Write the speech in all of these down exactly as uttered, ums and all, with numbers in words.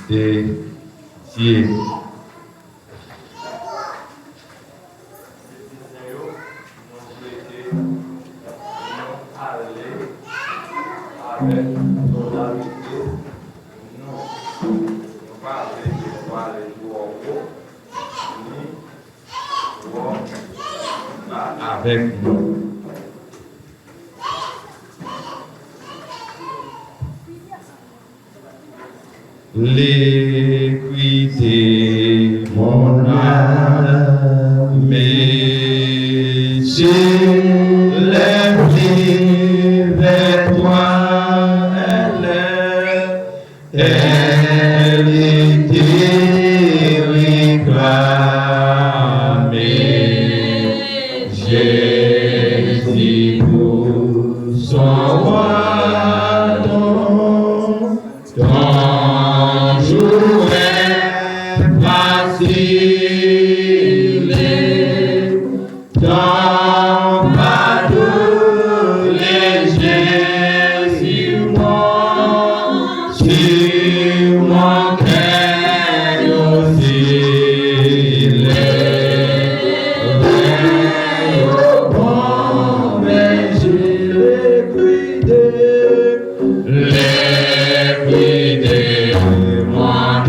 de Dye. Etidyen yo, nou swete nou ale avèk solarite nou. Nou pa vle ke nou ale twò wo, ni twò ba avèk nou. L'équité, mon âme s'élève vers toi, elle, elle te réclame, Jésus, pour son pardon. Ton joug est facile, ton fardeau léger, sur mon, sur mon cœur aussi léger. Bon berger, l'équité, l'équité, mon âme.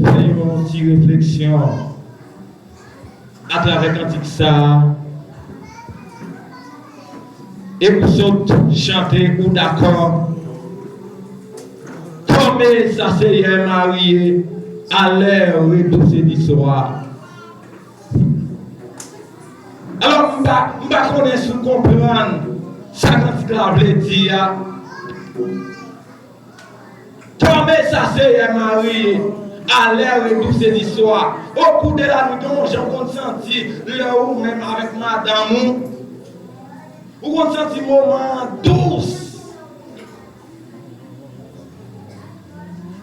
Fè yon ti refleksyon atravè kantik sa a. E pou sot chante ou dakò. Kòm sa Seyè Mari ye, alè redouse di swa. Alò, m pa, m pa konnen si w konprann sa kantik la vle di a. Tòmè sa Seyè Mari, alè redouse di swa. Okou de la nwit, gen yon jan w konn santi lè ou menm avèk madanm ou. Ou konn santi moman an dous.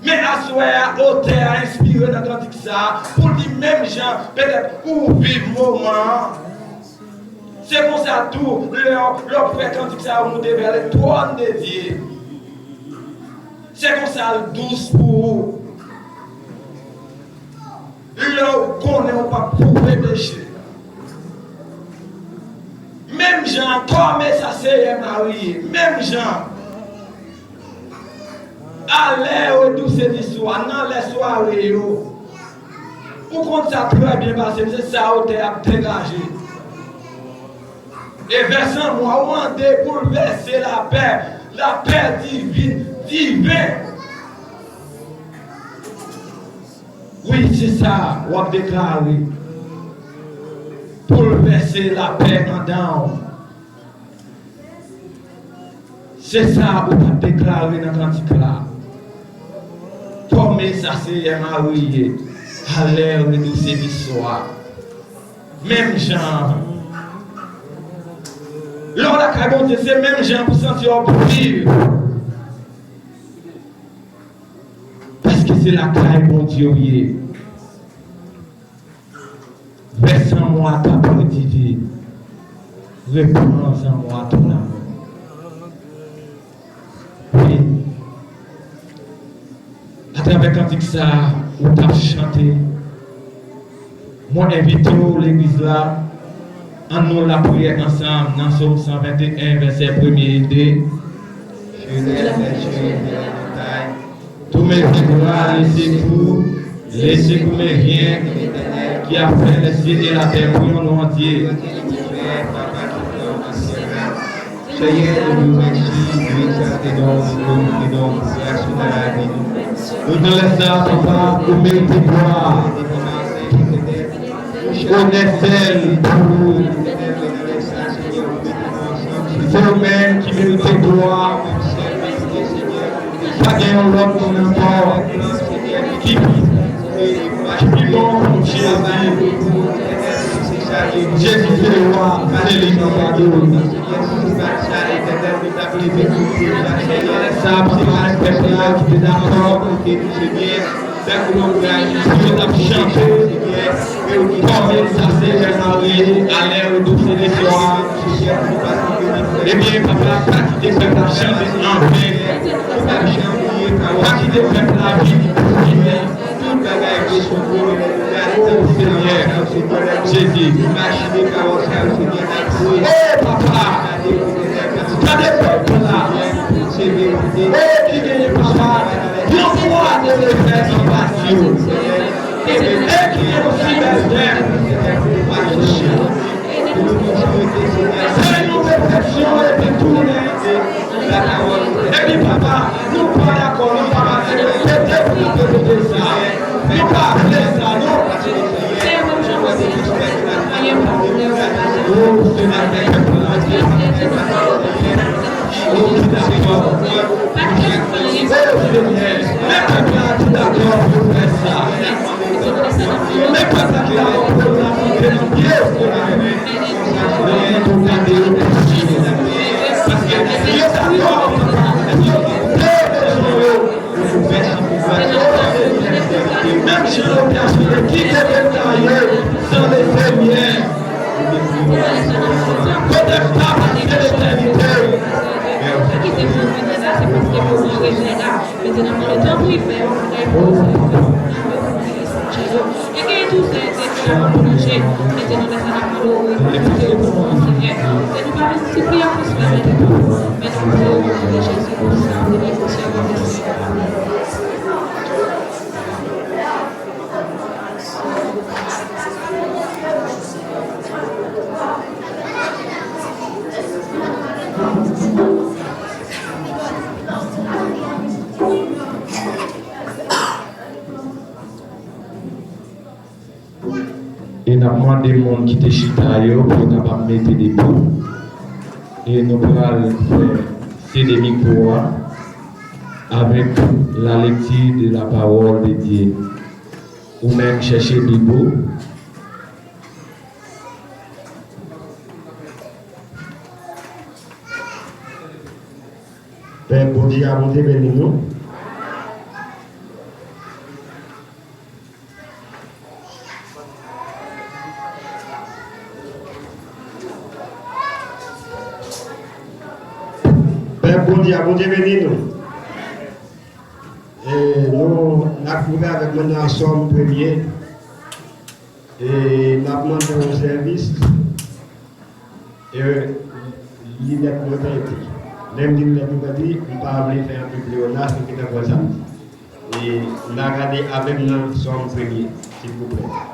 Men aswè a, otè a enspire nan kantik sa a pou l di menm jan petèt ou viv moman an. Se konsa tou, lè, lè w fè kantik sa yo moute vè le twòn de Dye, se konsa l dous pou ou. Lè w konnen w p ap koupe peche. Menm jan, kòm sa Seyè Mari ye, menm jan. Alè yo douse di swa, nan lè sware yo. Ou konn sa trè byen paske se sa otè ap degaje. E vèsè mwa ou mande pou l vèse lapè, lapè divin, diven. Wi, se sa w ap deklare. Pou l vèse lapè anndan w. Se sa ou t ap deklare nan kantik la. Kòm sa Seyè Mari ye, alè redouse di swa. Menm jan. Lè w lakay Bondye, se menm jan pou santi w ap viv. Paske se lakay Bondye w ye. Vèsè mwa t ap redive. Repran zanmwa tou la. Wi. Atravè kantik sa a, ou t ap chante. Mwen envite w, legliz la, ann nou lapriyè ansanm nan Sòm san venteyen, vèsè premye e de. Je lève les yeux vers la montagne. D'où me viendra le secours? Le secours me vient de l'Éternel qui a fait les cieux et la terre. Prions, louons Dieu. Senyè, nou di w mèsi, nou egzalte non w, nou glorifye non w pou gras ou nan lavi nou. Nou nan lè sa a, papa, ou merite glwa, onè sèl pou ou. Se ou menm ki merite glwa. Pa gen yon lòt moun ankò ki, ki pi bon kòm Jezi. Jezi se wa, se li nou adore. Sa, papa, pèp la ki te dakò. Pou yo t ap chante, kòm sa Seyè Mari, alè redouse di swa. Ebyen, papa, pa kite pèp la chante anven. Pa kite pèp la vin pou vini. O Senyè Jezi. O papa, gade pèp la. O ki genyen, papa, yon fwa de levè anba syo. E ki gen yon si bèl dèm. Fè yon refleksyon epi tounen. Epi papa, nou pa dakò, nou pa aksepte pou nou repete sa. Nou pa vle sa, non. O Senyè, pèp la. O ki dakò. O Senyè, men pèp la ki dakò pou fè sa. Nan pye yo, nan men yo, pou gade yo. Paske yo dakò ansanm avèk yo. De rezon yo. Menm jan yo te asire ki te deplwaye nan lepremyè. Kote papa te deplwaye. Sa ki te pou mwen la, se paske pou mwen rete la. Mete nan men yo, tanpri, fè yon bagay pou yo, sa yo fè pou mwen, yo pou mwen. E gen tou sè, se fè yon manje, mete nan men sa n ap mande w, rekonfòte yo pou nou, Senyè. Ke nou pa vin sipli ak respè, men nou mete yo nan men Jezi, konsa, premye konsèy, Senyè. Amèn. E n ap mande moun ki te chita yo pou yo kapab mete debou. E nou pral fè sede mikwo a avèk la lecture de la parole de Dieu. Ou menm chèche Bib ou. Pè Bondye a, Bondye beni nou. Pè Bondye a, Bondye beni nou. E nou, n ap twouve avèk mwen nan Sòm premye. E n ap mande yon sèvis. E linèt mwen pèdi. Lè m di linèt mwen pèdi, m pa vle fè anpil pleonasm, se ki tankou sa m di. E n a gade avè m nan Sòm premye, silvouplè.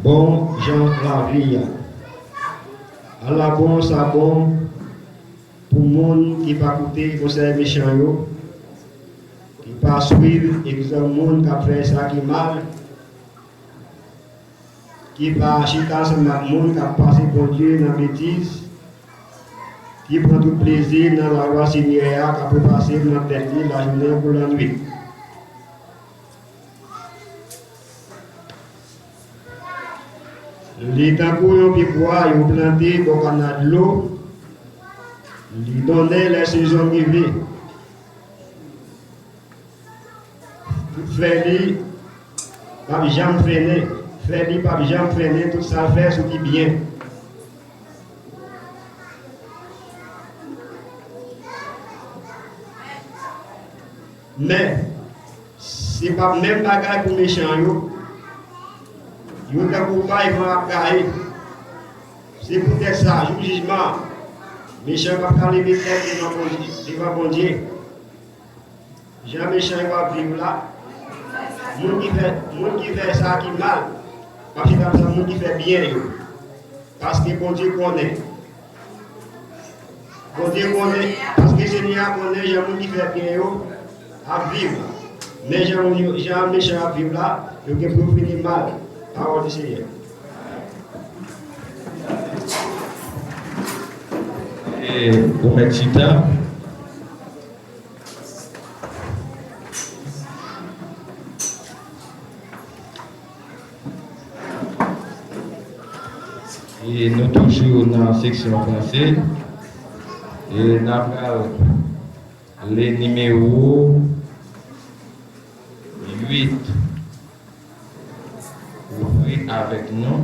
Bon jan lavi a. Ala bon sa bon pou moun ki pa koute konsèy mechan yo, ki pa swiv egzanp moun k ap fè sa ki mal, ki pa chita ansanm ak moun k ap pase Bondye nan betiz, ki pran tout plezi nan lalwa Senyè a k ap repase nan tèt li lajounen kou lannwit. Li tankou yon pyebwa yo plante bò kanal dlo, li donnen lè sezon rive. Tout fèy li p ap janm fennen. Fèy li p ap janm fennen, tout sa l fè soti byen. Men, se p ap menm bagay pou mechan yo. Yo tankou fèy van ap gaye. Se poutèt sa, jou jijman an, mechan yo p ap ka leve tèt devan Bondye, devan Bondye. Jan mechan yo ap viv la, moun ki fè, moun ki fè sa ki mal, p ap chita ansanm moun ki fè byen yo. Paske Bondye konnen. Bondye konnen, paske Senyè a konnen jan moun ki fè byen yo ap viv. Men jan moun yo, jan mechan yo ap viv la, yo gen pou yo fini mal. Pawòl di Senyè. E ou mèt chita. E nou toujou nan seksyon franse. E n a pral li nimewo uit. Ouvri avèk nou.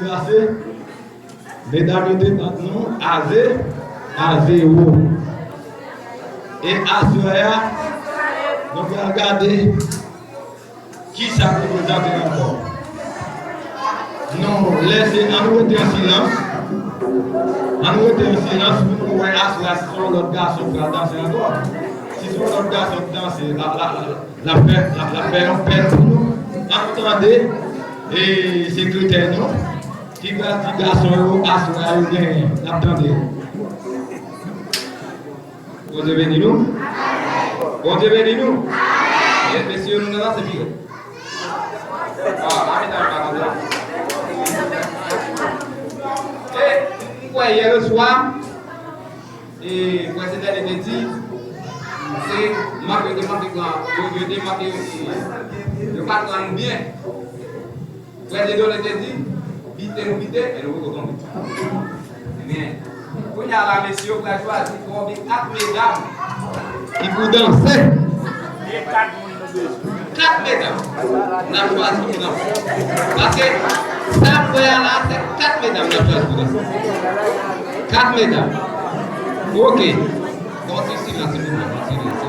Pase, medam yo te bat nou a ze a zewo. E aswè a, nou pral gade kisa k reprezante ankò. Nou lese, ann rete an silans. Ann rete an silans pou nou wè aswè a si se yon lòt gason k pral danse ankò. Si se yon lòt gason k danse, la, la, la, l ap fè, l ap, l ap fè yon pèl pou nou. Ann tande, e, sekretè nou, ki pral di gason yo aswè a yo genyen. N ap tande. Bondye beni nou. Bondye beni nou. Yes, mesye, nou nan lanse pi red. Ah, la medam pa kontan. E, m kwè yè le swa, e, Frè Sedène te di, se mank yo te manke pran, yo, yo te manke, yo pa t pran nou byen. Frè Dieudonné te di, bite nou bite, men nou poko tonbe. Men, kounye a la, mesye yo pral chwazi fò gen kat medam ki pou danse. Kat medam n ap chwazi pou danse. Paske sa m wè a la, se kat medam n ap chwazi pou danse. Kat medam. Ok. Bon, ti silans, silans, silans.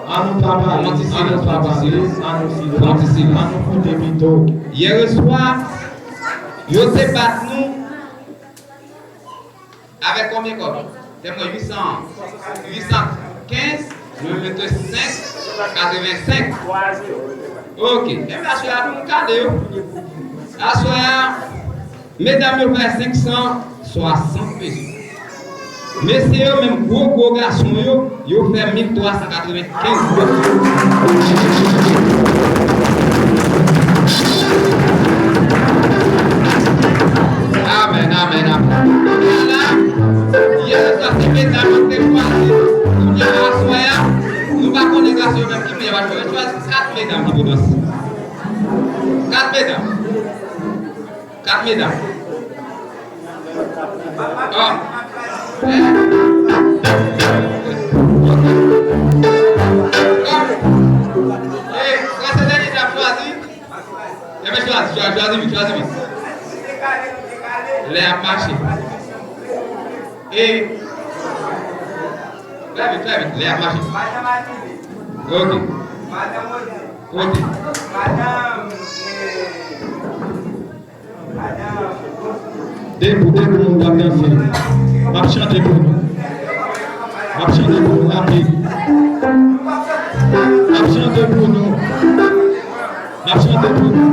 An nou pa pale, an nou pa pale, an nou silans, an nou koute pito. Yè swa, yo te bat nou avèk konbyen kòb? Fè mwen uit san, uit san kenz, nou mete senk, katrevensenk. Ok. Enben aswè a, nou kale yo. Aswè a, medam yo fè senk san swasant peso. Mesye yo menm, gwo, gwo gason yo, yo fè mil twa san katrevenkenz goud. Amèn, amèn, amèn. Kounye a la, yè swa se medam yo te chwazi. Kounye a aswè a, nou pa konnen gason yo menm ki medam yo chwazi. Kat medam ki pou danse. Kat medam. Kat medam. Oh. Eh. Eh, sa se dènye n ap chwazi. Enben chwazi, chwazi, chwazi vit, chwazi vit. Lè ap mache. E trè vit, trè vit, lè ap mache. Ok. Ok. Debout, debout, moun k ap danse. M ap chante pou nou. M ap chante pou nou, rapid. M ap chante pou nou. M ap chante pou nou.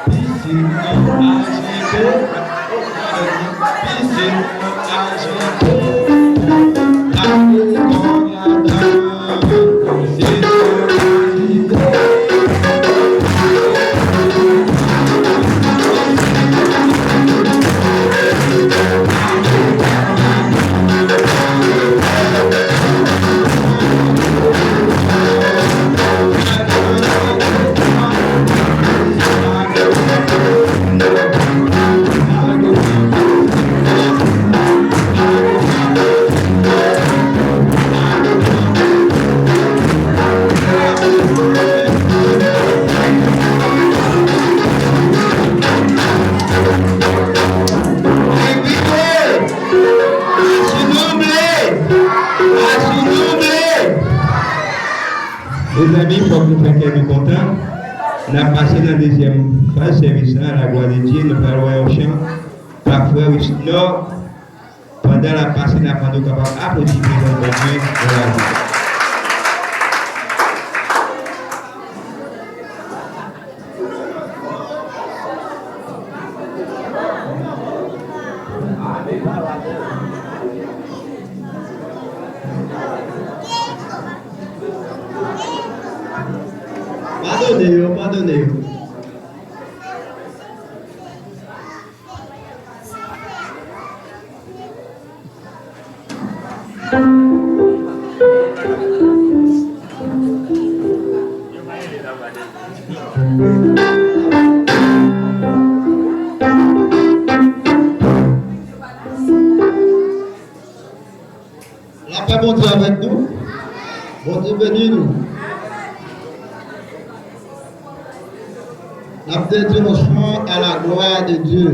Pisin nan ajite, pisin nan ajite, ale kònyadan, pisin nan ajite. Mezanmi, fòk nou fè kè nou kontan. N ap pase nan dezyèm faz sèvis la, la gloire de Dieu. Nou pral wè yon chan pa frè Wisnor. Pandan l ap pase, n ap mande w kapab aplodi prezans Bondye nan lavi w. Padone yo, padone yo. Lapè Bondye avèk nou. Bondye beni nou. N ap dedye yon chan à la gloire de Dieu.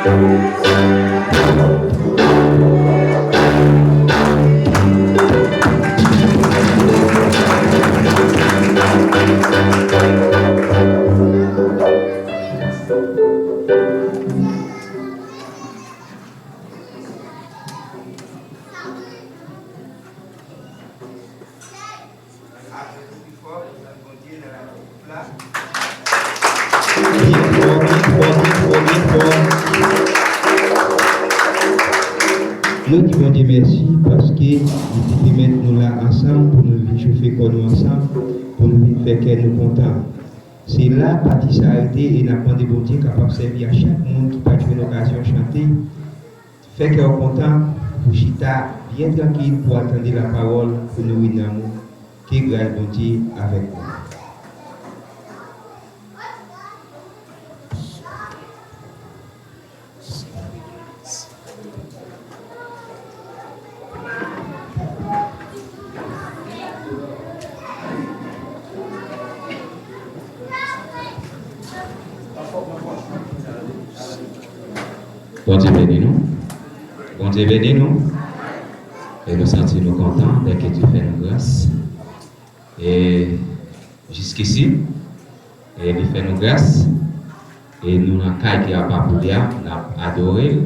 Byen fò, byen fò, byen fò, byen fò. Nou di Bondye mèsi paske li te pèmèt nou la ansanm pou nou vin chofe kò nou ansanm, pou nou vin fè kè nou kontan. Se la pati sa a rete e n ap mande Bondye kapab sèvi a chak moun ki pa t jwenn okazyon chante. Fè kè w kontan, pou chita byen trankil, pou al tande lapawòl, pou nouri nanm ou. Ke gras Bondye avèk nou. Bondye beni nou. Bondye beni nou. E nou santi nou kontan dèke Dye fè nou gras. E jiskisi, e li fè nou gras. E nou nan kay ki apa pou li a, n ap adore l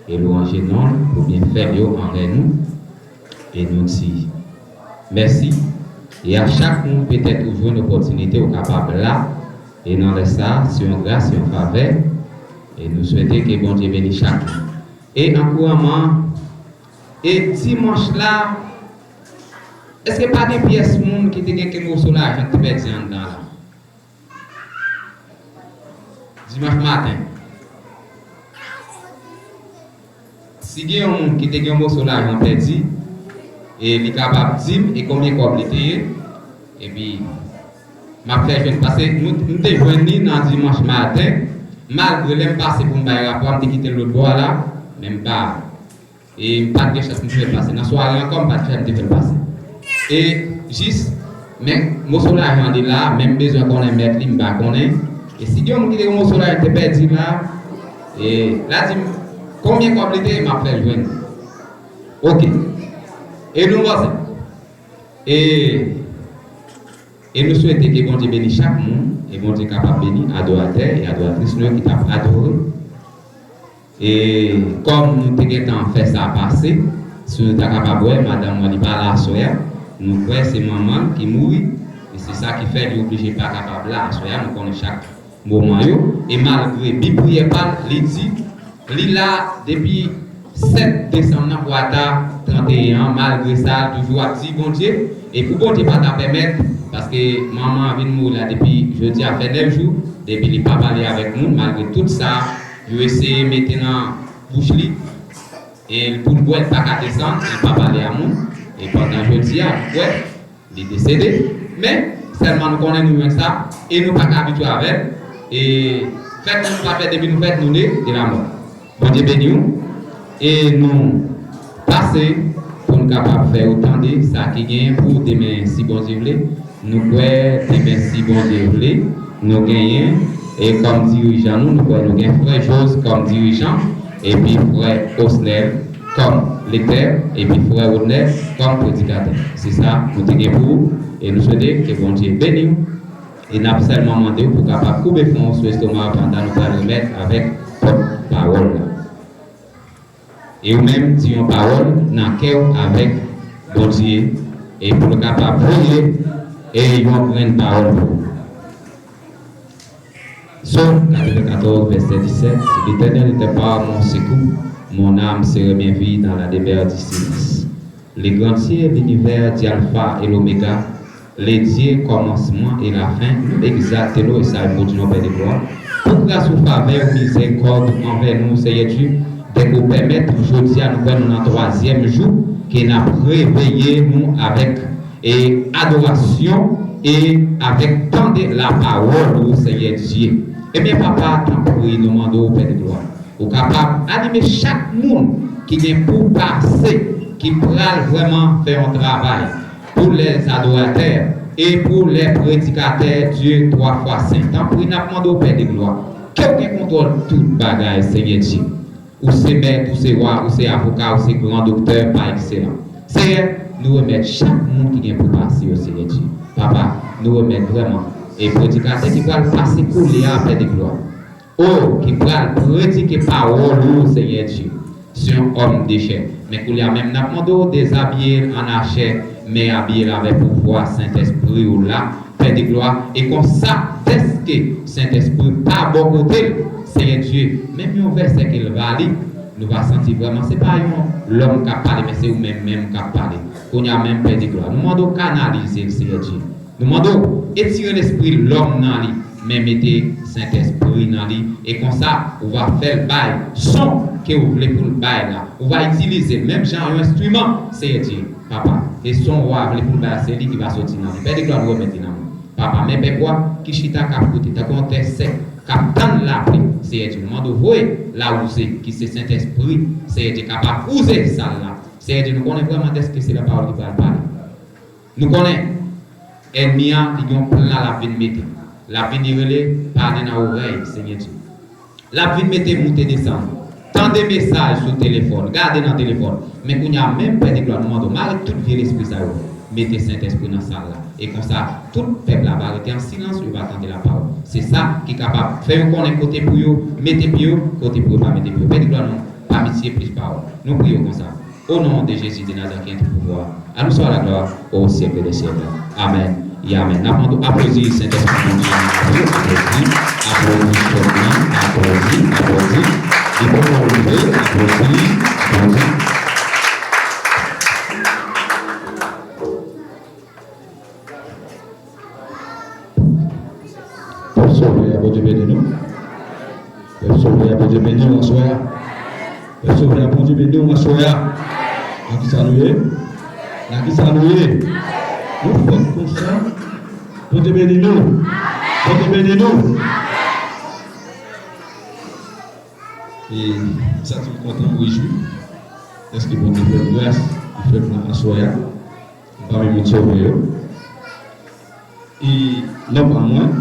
e lwanje non l pou byenfè l yo anvè nou. E nou di mèsi. E a chak moun, petèt ou jwenn opòtinite, ou kapab la. E nan lè sa a, se yon gras, se yon favè. E nou swete ke Bondye beni chak moun. E an kouranman, e dimanch la, èske pa gen pyès moun ki te gen kèk moso lajan ki te pèdi anndan la? Dimanch maten. Si gen yon moun ki te gen yon moso lajan pèdi, e li kapab di m e konbyen kòb li te ye, epi m ap fè jwenn, paske nou, m te jwenn li nan dimanch maten, malgre lè m pase pou m bay rapò a, m te kite l lòt bò a la, men m pa, e m pa t gen chans pou m fè l pase. Nan sware ankò, m pa t fè, m te fè l pase. E jis, men moso lajan li la, men m bezwen konnen mèt li, m pa konnen. E si gen yon moun ki te gen moso lajan te pèdi la, e l a di m konbyen kòb li te ye, m ap fè l jwenn. Oke. E nou panse. E, e nou swete ke Bondye beni chak moun, e Bondye kapab beni adoratè e adoratris nou yo ki t ap adore. E kòm nou te gentan fè sa pase, si nou ta kapab wè, madanm mwen li pa la aswè a, nou kwè se manman l ki mouri, e se sa ki fè li oblije pa kapab la aswè a, nou konnen chak moman yo, e malgre bi priyè pa l, li di li la depi sèt desanm nan pou ata tranteyen an, malgre sa, l toujou ap di Bondye, e pou Bondye pa ta pèmèt, paske manman an vin mouri la depi jodi a fè nèf jou, depi li pa pale avèk moun, malgre tout sa, yo eseye mete nan bouch li, e pou l bwè, l pa ka desann, li pa pale a moun, e pandan jodi a, nou kwè, li desede, men sèlman nou konnen nou jwenn sa, e nou pa ka abitye avè l, e fèt nou pa fèt, depi nou fèt, nou ne de lanmò. Bondye beni w, e nou pase pou n kapab fè w tande sa ki genyen pou demen, si Bondye vle. Nou kwè demen, si Bondye vle, nou genyen, e kòm dirijan nou, nou kwè nou gen frè Jos kòm dirijan, epi frè Osnel kòm lektè, epi frè Rodnel kòm predikatè. Se sa nou te gen pou ou, e nou swete ke Bondye beni w, e n ap sèlman mande w pou w kapab koube fwon w sou estoma w pandan nou pral remèt avèk pòt pawòl la. E ou menm, di yon pawòl nan kè w avèk Bondye, e pou l kapab voye, e yon grenn pawòl pou ou. Psaume quatre-vingt-quatorze, verset dix-sept, L'Éternel est un phare, mon secours, mon âme se remet vide dans la demeure du Céleste. Le grand Dieu de l'univers, dit Alpha et l'Oméga, le Dieu kòmansman e lafen, nou egzalte nou e salye w, Pè de glwa, pou gras ou, favè ou, mizèrikòd ou anvè nou, Seyè Dye, dèke ou pèmèt jodi a nou kwè nou nan twazyèm jou, ke n ap reveye nou avèk e adorasyon e avèk tande lapawòl ou, Seyè Dye. Ebyen, papa, tanpri, nou mande w, Pè de glwa, ou kapab anime chak moun ki gen pou pase, ki pral vrèman fè yon travay pou lè adoratè e pou lè predikatè, Dye twa fwa sen. Tanpri, n ap mande w, Pè de glwa, Ke w gen kontwòl tout bagay, Senyè Dye. Ou se mèt, ou se wa, ou se avoka, ou se gran doktè pa ekselans. Senyè, nou remèt chak moun ki gen pou pase yo, Senyè Dye. Papa, nou remèt vrèman. E predikatè ki pral pase koulye a, Pè de glwa. O, ki pral predike pawòl ou, Senyè Dye. Se yon òm de chè. Men koulye a menm, n ap mande w dezabiye l ann a chè, men abiye l avèk pouvwa Sentespri w la, Pè de glwa. E konsa, dèske Sentespri pa bò kote l, Senyè Dye, menm yon vèsè ke l va li, nou va santi vrèman se pa yon lòm k ap pale, men se ou menm menm k ap pale. Kounye a menm, Pè de glwa, nou mande w kanalize l, Senyè Dye. Nou mande w etire lespri lòm nan li, men mete Sentespri nan li, e konsa, ou va fè l bay son ke ou vle pou l bay la. Ou va itilize l menm jan yon enstriman, Senyè Dye, Papa. E son w a vle pou l bay la, se li ki va soti nan li. Pè de glwa, nou remèt li nan men w. Papa, men pèp ou a ki chita k ap koute, tankou yon tè sèk, k ap tann lapli, Senyè Dye, nou mande w voye lawouze ki se Sentespri, Senyè Dye, k ap wouze sal la. Senyè Dye, nou konnen vrèman dèske se lapawòl ki pral pale. Nou konnen ènmi an, li gen yon plan l ap vin mete. L ap vini rele, pale nan orèy, Senyè Dye. L ap vin mete moute desann. Tande mesaj sou telefòn, gade nan telefòn. Men kounye a menm, Pè de glwa, nou mande w mare tout vye lespri sa yo. Mete Sentespri nan sal la. E konsa, tout pèp la va rete an silans, yo va tande lapawòl. Se sa ki kapab fè yo konnen kote pou yo mete pye yo, kote pou yo pa mete pye yo. Pè de glwa, nou pa misye plis pawòl. Nou priye w konsa. Au nom de Jésus de Nazareth qui a tout pouvoir, à lui soit la gloire au siècle des siècles. Amen et amen. N ap mande w aplodi Sentespri Bondye nan lavi w, aplodi, aplodi, aplodi, aplodi. Li poko rive, aplodi, aplodi. Pèp Sovè a, Bondye beni nou. Pèp Sovè a, Bondye beni w aswè a. Pèp Sovè a, Bondye beni w aswè a. Nan kisa nou ye? Nan kisa nou ye? Nou fèt konsa. Bondye beni nou. Bondye beni nou. E m santi m kontan, m rejwi. Dèske Bondye fè m gras, li fè m la aswè a. M pami moun sove yo. E non pa mwen,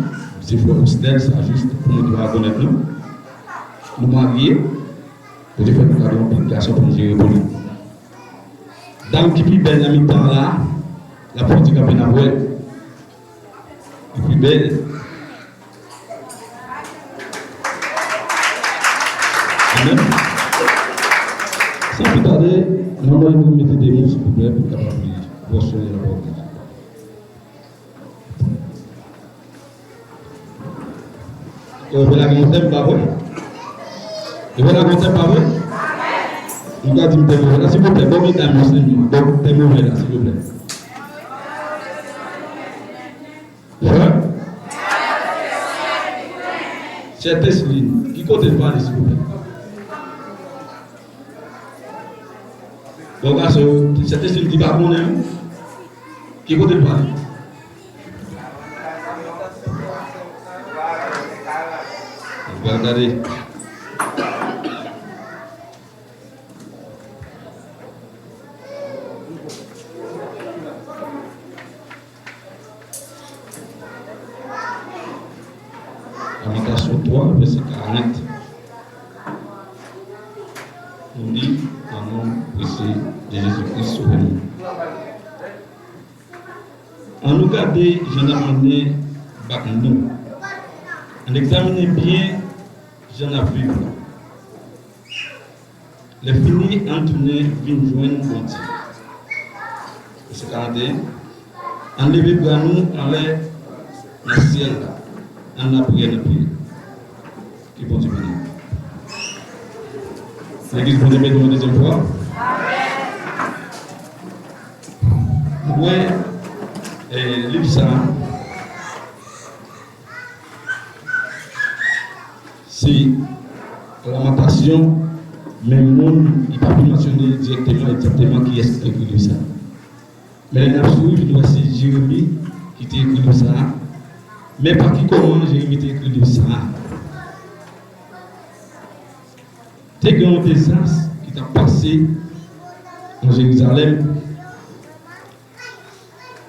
se frè Osnel, sa jis pou moun ki pa konèt nou. Nou marye, Bondye fè nou kado yon pitit gason pou nou jere pou li. Dam ki pi bèl nan mitan an la, l ap fè yon ti kanpe n ap wè. Li pi bèl. Amen. San pli tade, nou mande nou mete de mo, silvouplè, pou n kapab li pòsyon de la pawòl de Dye. Yo vle lage yon tèm, pa vre? Yo vle lage yon tèm, pa vre? Nou ka di m tèm yo vle la, silvouplè, ban medam yo, silvouplè, ban tèm yo vle la, silvouplè. Hein? Sè Teslin, ki kote l pale, silvouplè? Bon, gason yo, sè Teslin di pa konnen, wi. Ki kote l pale? Ann pral gade. Lamentasyon twa, vèsè karant. Nou li nan non presye de Jezi Kris, Sovè nou. Ann nou gade jan n ap mennen bak nou. Ann egzamine byen jan n ap viv la. Lèfini, ann tounen vin jwenn Bondye. Vèsè karant e en. Ann leve bra nou anlè nan syèl la. Ann lapriyè nan pye l. Ke Bondye beni nou. Legliz, Bondye beni nou yon dezyèm fwa. Nou wè, eh, liv sa a. Se Lamantasyon, men moun, li pa pi mansyone dirèkteman, egzakteman kiyès ki te ekri liv sa a. Men lè n ap swiv, nou wè se Jeremi ki te ekri liv sa a. Men pa ki kòman Jeremi te ekri liv sa a. Te gen yon dezas ki t ap pase an Jerizalèm.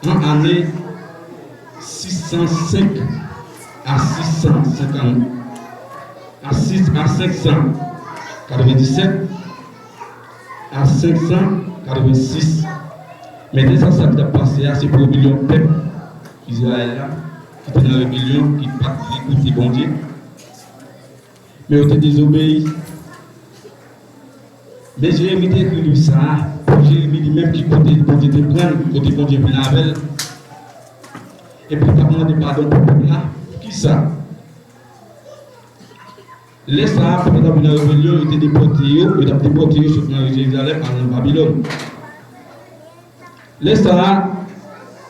An ane sis san senk a sis san senkant, a sis a senk san katrevenndisèt a senk san katrevensis. Men dezas sa ki t ap pase a, se pou rebilyon pèp Izrayèl la, ki te nan rebilyon, ki pa t vle koute Bondye. Men yo te dezobeyi. Men Jeremi te ekri liv sa a pou Jeremi li menm ki kote Bondye te pran l, kote Bondye vin avè l. Epi li t ap mande padon pou pèp la. Poukisa? Lè sa a, pèp la t ap vin nan rebelyon, yo te depòte yo, yo t ap depòte yo sot nan Jerizalèm al nan Babilòn. Lè sa a,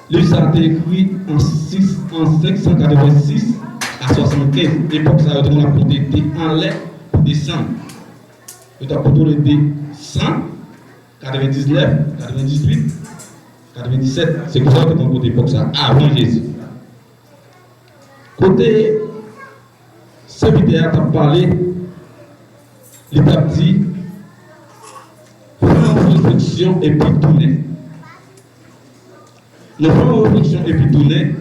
liv sa a te ekri an sis, an senk san katrevensis a swasannkenz. Epòk sa a, yo te konn ap konte de anlè pou desann. Yo t ap kontwole de san katrevendiznèf, katrevendizuit, katrevendisèt. Se konsa yo te konn konte epòk sa a, avan Jezi. Kote sèvitè a t ap pale, li t ap di, fè yon refleksyon epi tounen. Nou fè yon refleksyon epi tounen.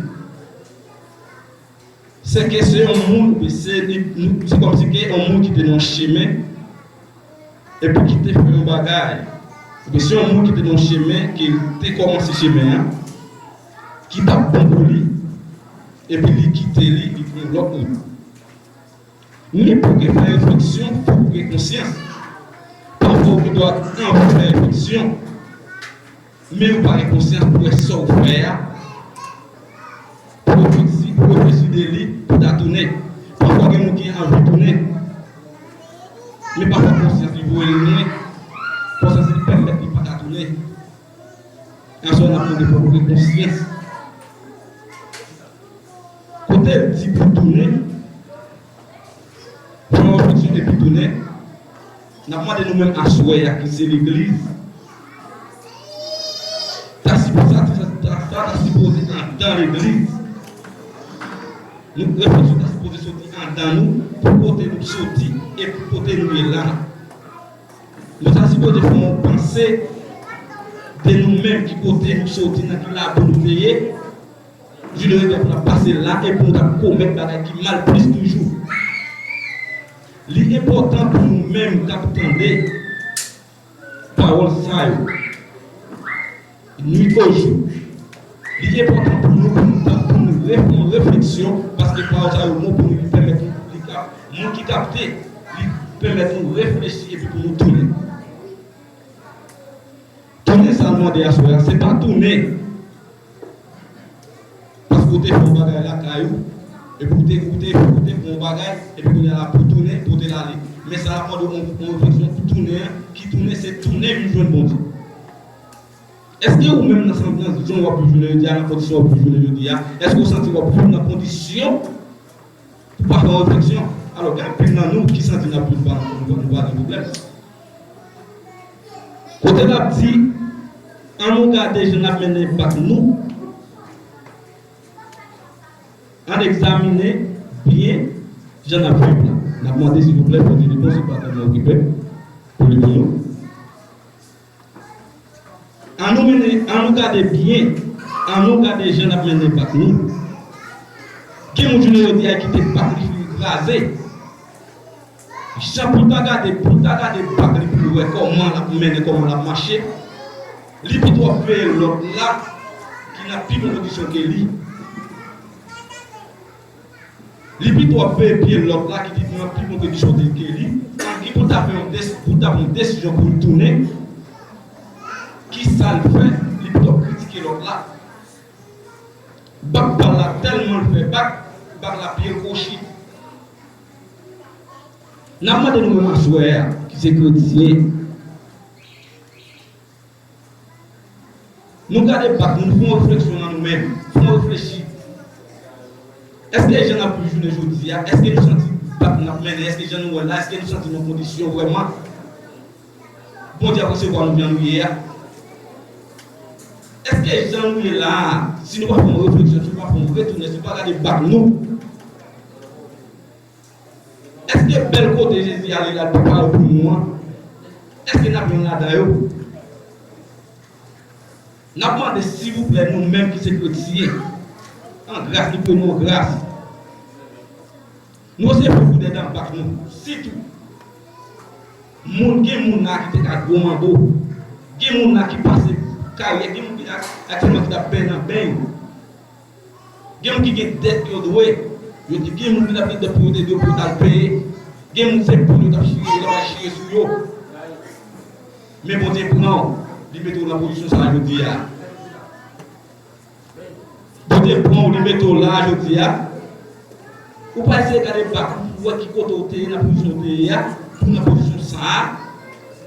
Se ke se yon moun, se, se kòmsi ke yon moun ki te nan yon chemen, epi ki te fè yon bagay, oubyen se yon moun ki te nan yon chemen, ke l te kòmanse chemen an, ki t ap bon pou li, epi li kite li, li pran lòt wout. Men pou ke fè refleksyon, fòk ou gen konsyans. Pafwa ou gen dwa anvi fè refleksyon, men ou pa gen konsyans pou wè sa w fè a, pou reflechi, pou reflechi de li, pou ta tounen. Pafwa gen moun ki anvi tounen, men pafwa konsyans li voye l lwen, konsyans li pèmèt li pa ta tounen. Aswè a n ap mande fòk ou gen konsyans. Kote l di pou tounen, pran refleksyon epi tounen, n ap mande nou menm aswè a ki se legliz. Ta sipoze, sa, sa, sa ta sipoze andan legliz. Nou, refleksyon ta sipoze soti andan nou, pou kote nou soti e pou kote nou ye la. Nou ta sipoze fè yon panse de nou menm, ki kote nou soti, nan ki labou nou te ye. Jounen jodi a pou n ap pase la e pou nou t ap komèt bagay ki mal plis toujou. Li enpòtan pou nou menm k ap tande pawòl sa yo, nuit au jour. Li enpòtan pou nou, pou nou, pou nou refè yon refleksyon, paske pawòl sa yo bon pou nou, li pèmèt nou, li ka, moun ki kapte, li pèmèt nou reflechi epi pou nou tounen. Tounen sa l mande aswè a, se pa tounen paske w te fè yon bagay lakay ou, epi w te, w te, w te fè yon bagay, epi kounye a la pou w tounen, pou w te lale. Men sa l ap mande w yon, yon refleksyon pou tounen an, ki tounen, se tounen vin jwenn Bondye. Èske ou menm nan, nan jan w ap viv jounen jodi a, nan kondisyon w ap viv jounen jodi a, èske w santi w ap viv nan kondisyon pou pa fè yon refleksyon? Alò, gen anpil nan nou ki santi n ap viv pa, nou, nou pa gen pwoblèm. Kote l ap di, ann nou gade jan n ap mennen bak nou, ann egzamine byen jan n ap viv la. N ap mande silvouplè pou nou repons, se pa tèlman okipe pou li pou nou. Ann nou mennen, ann nou gade byen, ann nou gade jan n ap mennen bak nou. Gen moun jounen jodi a ki te bak li fin kraze. Jan pou l ta gade, pou l ta gade bak li pou l wè kòman l ap mennen, kòman l ap mache, li pito ap veye lòt la ki nan pi bon kondisyon ke li. Li pito ap veye pye lòt la ki te nan pi bon kondisyon ke li, ki pou ta fè yon desi-, pou ta pran yon desizyon pou l tounen. Kisa l fè? Li pito ap kritike lòt la. Bak pa l la tèlman l fè bak, bak la pye l kwochi. N ap mande nou menm aswè a, ki se kretyen, nou gade bak nou, nou fè yon refleksyon nan nou menm, fè yon reflechi. Èske jan n ap viv jounen jodi a, èske nou santi bak n ap mennen, èske jan nou wè la, èske nou santi nou kondisyon vrèman Bondye ap resevwa nou jan nou ye a? Èske jan nou ye la a, si nou pa fè yon refleksyon, si nou pa fè yon retounen, si nou pa gade bak nou, èske bèl kote Jezi ale la, l prepare pou nou an, èske n ap jwenn ladan yo? N ap mande, silvouplè, nou menm ki se kretyen, an gras, nou pou nou an gras. Nou resevwa pou dèdan bak nou, sitou moun, gen moun la ki te ka gwo manbo, gen moun la ki pase karyè, gen moun ki ak-, aktyèlman ki t ap beny nan beny. Gen moun ki gen dèt yo dwe. Yo di gen moun ki t ap gen dèt pou yo te dwe pou yo t al peye. Gen moun se poul yo t ap chire, yo t ap al chire sou yo. Men Bondye pran w, li mete w nan pozisyon sa a jodi a. Bondye pran w, li mete w la a jodi a. Ou pa eseye gade bak ou pou wè ki kote w te ye nan pozisyon w te ye a, pou nan pozisyon sa a.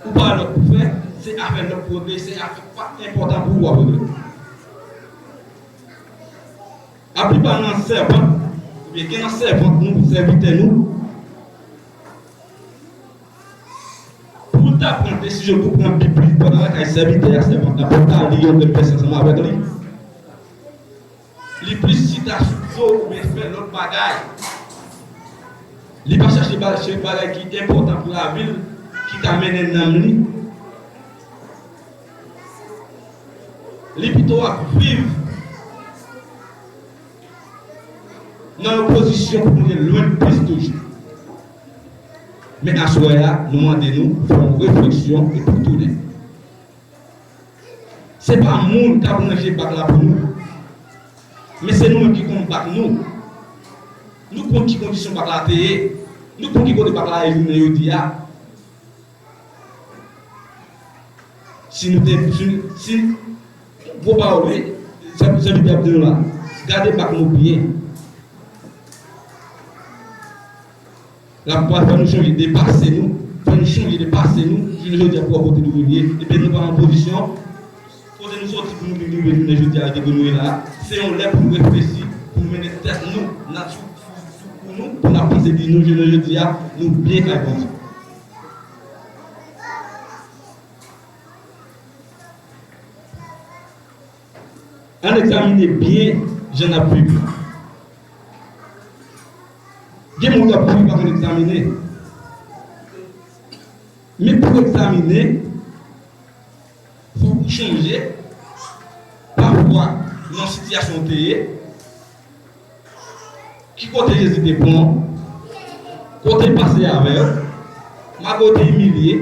Ou pa lòt pou fè, se afè lòt pou regle, se afè pa enpòtan pou ou w ap regle. Apipa nan sèvant, oubyen gen nan sèvant nou, sèvitè nou, pou l ta pran desizyon pou pran Bib li, pandan lakay sèvitè a, sèvant la, pou l ta li yon grenn vèsè ansanm avèk li. Li plis chita sou do oubyen fè lòt bagay. Li pa chache ba-, chèche bagay ki enpòtan pou lavi l, ki ka mennen nanm li. Li pito ap viv nan yon pozisyon pou nou te lwen plis toujou. Men aswè a, nou mande nou fè yon refleksyon epi tounen. Se pa moun k ap ranje bak la pou nou. Men se nou menm ki konn bak nou. Nou konn ki kondisyon bak la te ye. Nou konn ki kote bak la ye jounen jodi a. Si nou te, si, si, gwo pawòl, wi, sa, sa Bib la ap di nou la. Gade bak nou byen. L ap fè nou chonje de pase nou, fè nou chonje de pase nou, jounen jodi a pou wè kote nou vin ye. Epi nou pa nan pozisyon kote nou soti pou nou vin rive jounen jodi a, kote nou ye la. Se yon lè pou nou reflechi, pou nou mennen tèt nou nan sou, sou, sou kou nou, pou n ap panse di nou jounen jodi a, nou byen kay Bondye. Ann egzamine byen jan n ap viv la. Gen moun k ap viv pa konn egzamine. Men pou w egzamine, fòk ou chonje pafwa nan sitiyasyon w te ye. Ki kote Jezi te pran w? Kote l pase avè w? Malgre w te imilye.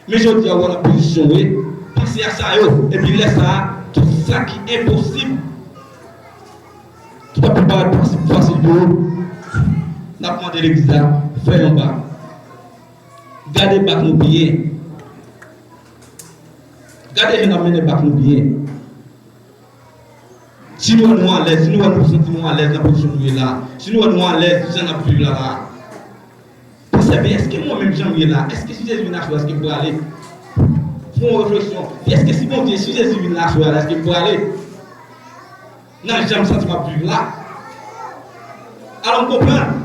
Men jodi a, w wè nan pozisyon w ye. Panse a sa yo. Epi lè sa a, tout sa ki enposib, tout ap parèt fasil, fasil pou ou. N ap mande legliz la, fè yon pa. Gade bak nou byen. Gade jan n ap mennen bak nou byen. Si nou wè nou alèz, si nou wè nou santi nou alèz nan pozisyon nou ye la, si nou wè nou alèz jan n ap viv la la, panse byen, èske mwen menm jan m ye la, èske si Jezi vin aswè, èske m prale? Fè yon refleksyon. Èske si Bondye, si Jezi vin la aswè la, èske m prale? Nan jan m santi m ap viv la. Alò m konprann.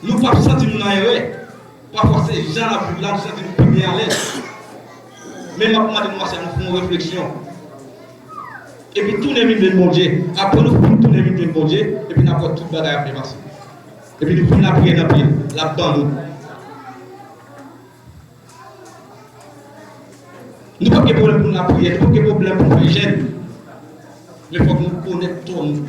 Nou p ap santi nou nan erè. Pafwa se jan n ap viv la, nou santi nou pi byen alèz. Men m ap mande nou aswè a, nou fè yon refleksyon. Epi tounen vin jwenn Bondye. Apre nou fin tounen vin jwenn Bondye, epi n ap wè tout bagay ap byen pase. Epi nou fin lapriyè nan pye l, l ap ban nou. Nou p ap gen pwoblèm pou n lapriyè, nou p ap gen pwoblèm pou n fè jèn. Men fòk nou konèt tò nou.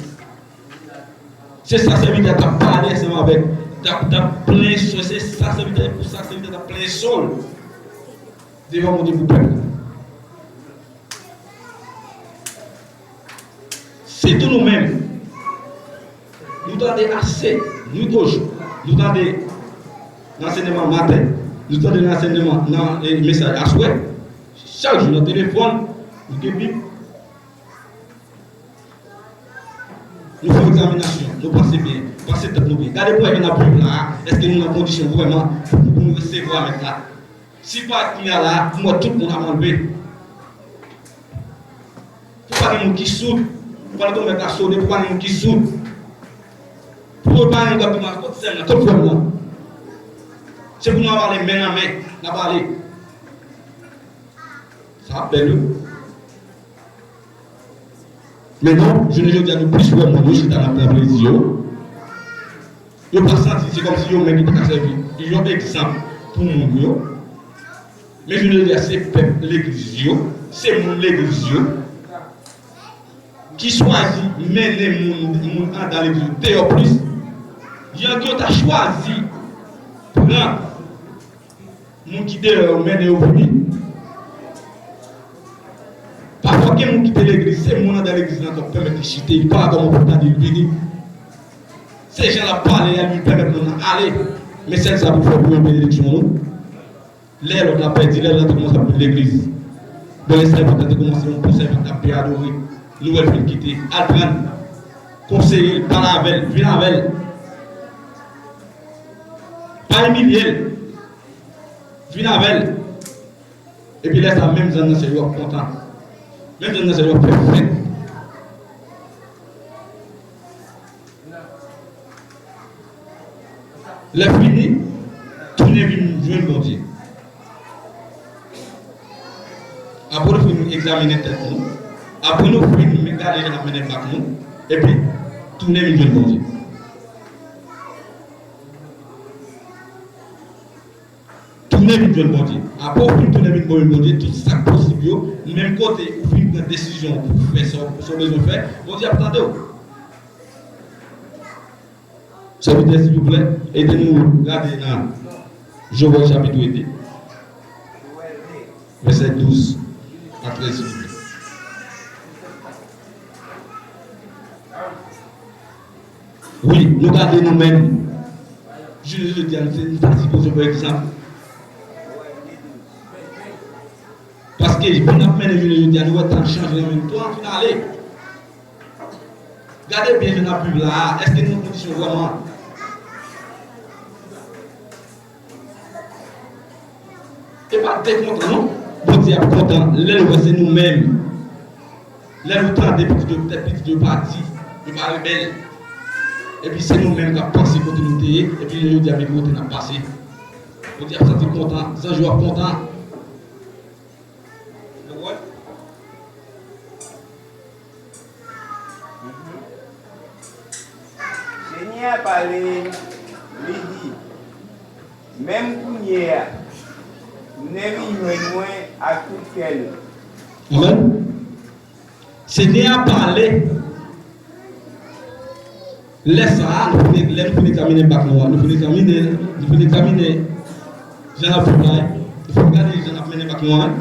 Se sa sèvitè a t ap pale ansanm avèk, t ap, t ap plenyen sò, se sa sèvitè, pou sa sèvitè a t ap plenyen sò l devan Bondye pou pèp la. Sitou nou menm, nou tande ase, nwit kou jou, nou tande nan ansèyman maten, nou tande nan ansèyman, nan, eh, mesaj aswè, chak jou nan telefòn, nou gen Bib. Nou fè egzaminasyon, nou panse byen, panse tèt nou byen. Gade pou wè jan n ap viv la a, èske nou nan kondisyon vrèman pou, pou nou resevwa Mèt la? Si pa kounye a la, pou mwen tout moun ap anlve. Pou pa gen moun ki soud, pandan tonbèt la sone, pou pa gen moun ki soud. Pou pa gen moun k ap di mwen, kot sè m nan, kot frè m nan? Se pou nou ap ale men nan men, n ap ale. Sa ap bèl, wi. Men non, jounen jodi a, nou plis wè moun yo chita nan pran plezi yo. Yo pa santi, se kòmsi yo menm ki ta ka sèvi yon egzanp pou moun yo. Men jounen jodi a, se pèp legliz yo, se moun legliz yo ki chwazi mennen moun, moun anndan legliz yo deyò plis Yangyo ta chwazi pran moun ki deyò yo, mennen yo vini. Pafwa gen moun ki te legliz, se moun anndan legliz lan k ap pèmèt li chite, li pa la kòman pou l ta di l vini. Se jan l ap pale a, li pèmèt moun nan ale. Men sèl sa pou fè pou yon benediksyon, non. Lè lòt la pèdi, lè lòt la te kòmanse ap vin legliz. Bon, lè sèvant la te kòmanse yon bon sèvant k ap byen adore. Nou wè l fin kite. Al pran l. Konseye l, pale avè l, vin avè l. Pa imilye l. Vin avè l. Epi lè sa, menm zann nan se yo ap kontan. Menm zann nan se yo ap fè fèt. Lè fini, tounen vin jwenn Bondye. Apre nou fin egzamine tèt nou, apre nou fin gade jan n ap mennen bak nou, epi tounen vin jwenn Bondye. Tounen vin jwenn Bondye. Apre w fin tounen vin jwenn Bondye, tout sa k posib yo, menm kote ou fin pran desizyon pou w fè sa w, sa w bezwen fè, Bondye ap tande w. Sèvitè, silvouplè, ede nou gade nan Jowèl chapit de, vèsè douz a trèz, silvouplè. Wi, nou gade nou menm. Jounen jodi a, nou se, nou ta sipoze, pa egzanp. Paske jan n ap mennen jounen jodi a, nou wè tan chanje nan menm tan, fin ale. Gade byen jan n ap viv la a, èske nou nan kondisyon vrèman? E pa te kontan, non. Bondye ap kontan lè l wè se nou menm. Lè nou tande pitit yo, petèt pitit yo pati, yo pa rebèl. Epi se nou menm k ap panse kote nou te ye, epi jodi a men kote n ap pase. Bondye ap santi l kontan, zanj yo ap kontan. Nou konprann? Senyè a pale, li di, menm kounye a, tounen vin jwenn mwen ak tout kè nou. Amèn. Senyè a pale. Lè sa a, nou fin, lè nou fin egzamine bak nou an, nou fin egzamine, nou fin egzamine jan n ap viv la, nou fin gade jan n ap mennen bak nou an.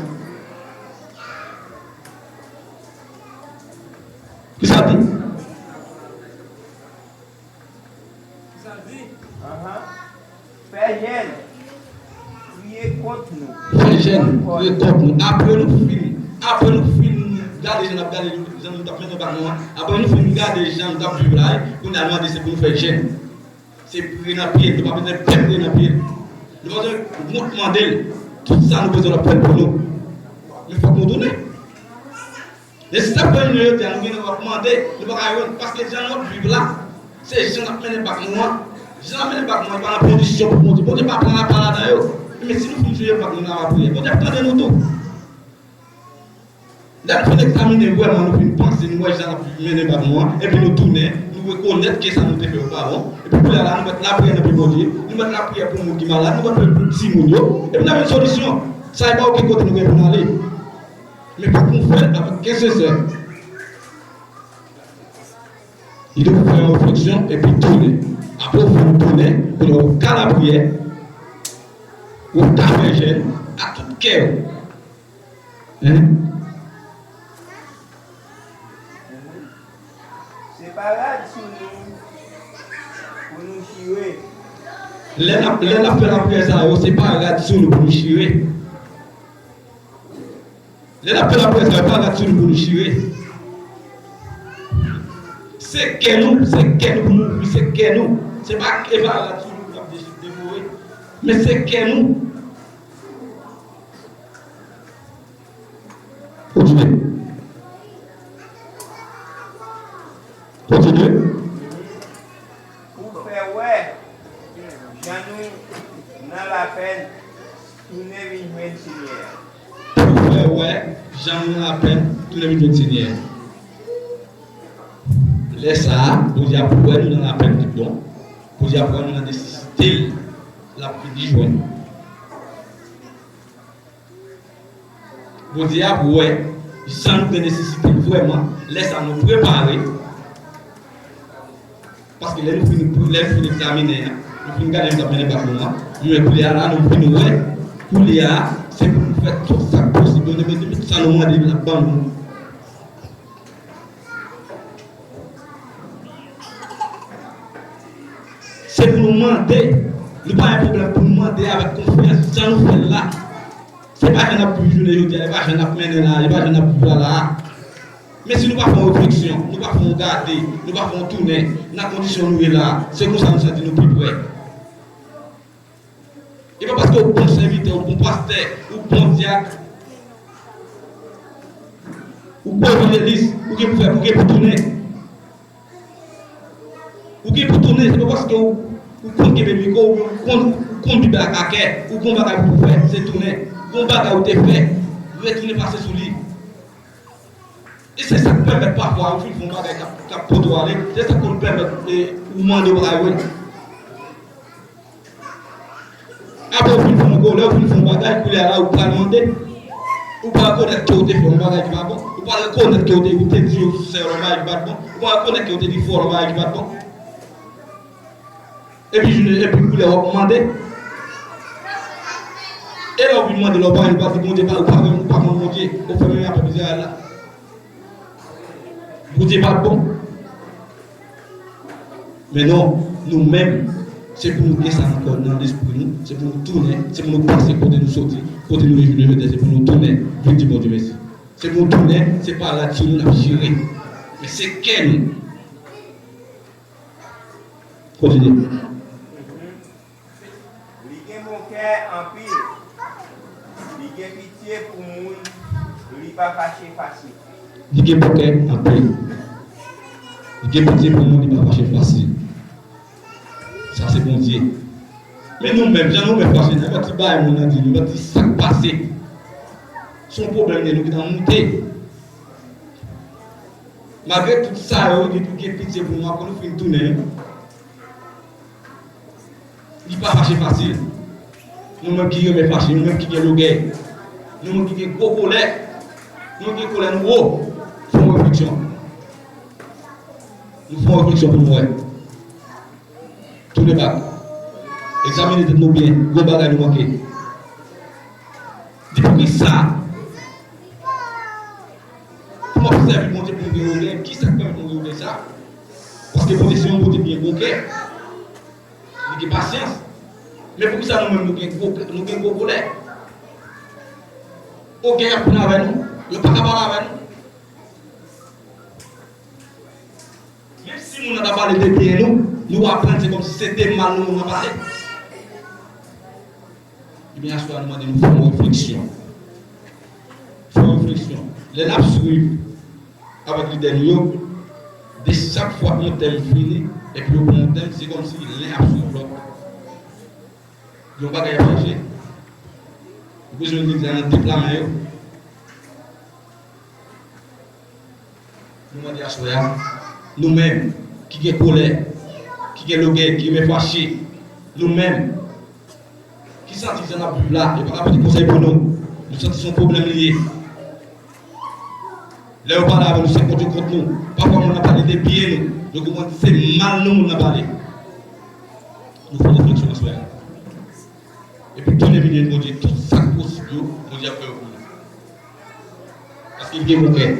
Kisa l di? Kisa l di? Ahan. Fè jèn. Priye kont nou. Fè jèn, priye kont nou. Apre nou fin, apre nou fin gade jan n ap gade, jan nou t ap mennen bak nou an, apre nou fin gade jan nou t ap viv la, kounye a nou mande se pou nou fè jèn. Se priye nan pye l, nou pa bezwen pèp priye nan pye l. Nou pa bezwen moun mande l. Tout sa nou bezwen l ap fè l pou nou. Men fòk nou tounen. E si sa fè nou jodi a, nou gen dwa ap mande, nou pa ka jwenn, paske jan nou ap viv la, se jan n ap mennen bak nou an. Jan n ap mennen bak nou an, li pa nan kondisyon pou Bondye. Bondye pa pran apa ladan yo. Men si nou fin jwenn bak nou nan lapriyè, Bondye ap tande nou tou. Lè nou fin egzamine vrèman, nou fin panse, nou wè jan n ap mennen bak nou an, epi nou tounen, nou rekonèt ke sa nou te fè yo pa bon, epi kounye a la, nou mèt lapriyè nan pye Bondye, nou mèt lapriyè pou moun ki malad, nou mèt priye pou timoun yo, epi n ap jwenn solisyon. Sa e pa okenn kote nou gen pou n ale. Men fòk nou fè l avèk kè sensè. Li te pou fè yon refleksyon epi tounen. Apre w fin tounen, kounye a w ka lapriyè, w ka fè jèn ak tout kè w. Hein? Se pa rad sou nou pou nou chire. Lè n ap, lè n ap fè lapriyè sa yo, se pa rad sou nou pou nou chire. Lè n ap fè lapriyè sa yo, pa rad sou nou pou nou chire. Se kè nou, se kè nou pou nou ouvri, se kè nou. Se pa, e pa rad sou nou pou n ap de-, devore. Men se kè nou. Kontinye. Kontinye. Pou fè wè jan nou nan lapèn, tounen vin jwenn Senyè a. Pou fè wè jan nou nan lapèn, tounen vin jwenn Senyè a. Lè sa a, Bondye ap wè nou nan lapèn tout bon. Bondye ap wè nou nan nesesite l, l ap vini jwenn nou. Bondye ap wè jan nou gen nesesite l vrèman. Lè sa a nou prepare. Paske lè nou fin, lè nou fin egzamine a, nou fin gade nou t ap mennen bak nou an, nou wè koulye a la, nou fin wè koulye a, se pou nou fè tout sa k posib, nou te mete tout sa nou mande l ap ban nou. Se pou nou mande, nou pa gen pwoblèm pou nou mande avèk konfyans, jan nou fè l la. Se pa jan n ap viv jounen jodi a, e pa jan n ap mennen la, e pa jan n ap viv la la. Men si nou pa fè yon refleksyon, nou pa fè yon gade, nou pa fè yon tounen nan kondisyon nou ye la, se konsa nou santi nou pi prè. E pa paske ou bon sèvitè, ou bon pastè, ou bon dyak, ou bon evanjelis, ou gen pou fè, ou gen pou tounen. Ou gen pou tounen, se pa paske ou, ou konn kenbe mikwo, ou konn, ou konn Bib la ka kè, ou gon bagay pou fè, se tounen. Gon bagay ou te fè, retounen pase sou li. E se sa k pèmèt pafwa ou fin fè yon bagay k ap, k ap pote w ale, se sa k konn pèmèt, e, ou mande yon bagay, wi. Apre ou fin fè yon, lè ou fin fè yon bagay, koulye a la ou pral mande. Ou pa rekonèt ke ou te fè yon bagay ki pa bon. Ou pa rekonèt ke ou te, ou te di yon sè yon bagay ki pa t bon. Ou pa rekonèt ke ou te di frè yon bagay ki pa t bon. Epi jounen, epi koulye a w ap mande. E lè ou vin mande, lè ou pa, ou pa di Bondye, pa, ou pa, ou pa konn Bondye. Ou fè menm afè Izrayèl la. Bondye pa bon. Men non, nou menm, se pou nou gen sa ankò nan lespri nou, se pou nou tounen, se pou nou panse kote nou soti, kote nou ye jounen jodi a, se pou nou tounen, vin di Bondye mèsi. Se pou nou tounen, se pa rad sou nou n ap chire, men se kè nou. Kontinye. Li gen bon kè anpil. Li gen pitye pou moun. Li pa fache fasil. Li gen bon kè anpil. Li gen pitye pou moun, li pa fache fasil. Sa se Bondye. Men nou menm, jan nou menm fache, nenpòt ti bagay moun nan di nou, nenpòt ti sa k pase. Se yon pwoblèm nou gentan moute. Malgre tout sa yo, li toujou gen pitye pou nou, apre nou fin tounen. Li pa fache fasil. Nou menm ki renmen fache, nou menm ki gen logèy, nou menm ki gen gwo kolè, nou gen kolè nou wo, fè yon refleksyon. Nou fè yon refleksyon pou nou wè. Tounen bak. Egzamine tèt nou byen, gon bagay nou manke. Di poukisa? Pou m ap sèvi Bondye pou m gen ogè, kisa k pèmèt mwen gen ogè sa? Paske Bondye se yon Bondye ki gen bon kè. Li gen pasyans. Men poukisa nou menm nou gen gwo, nou gen gwo kolè? Ogè y ap vin avè nou. Yo pa ka pale avè nou. Menm si moun nan ta pale de byen nou, nou aprann se kòmsi se de mal nou moun nan pale. Ebyen, aswè a nou mande nou fè yon refleksyon. Fè yon refleksyon. Lè n ap swiv avèk lidè nou yo, de chak fwa yon tèm fini, epi yo pran yon tèm, se kòmsi len ap swiv lòt. Yon bagay ap chanje. Ou bezwen legliz la nan de pla men yo. Nou mande aswè a, nou menm ki gen kolè, ki gen logèy, ki renmen fache, nou menm ki santi jan n ap viv la, yo pa ka pote konsèy pou nou, nou santi se yon pwoblèm li ye. Lè yo pale avè nou, se kont yo kont nou. Pafwa moun nan pale de byen nou, yo konprann se mal nou moun nan pale. Nou fè refleksyon aswè a. Epi tounen vin di Bondye tout sa k posib yo, Bondye ap fè yo pou nou. Paske li gen bon kè.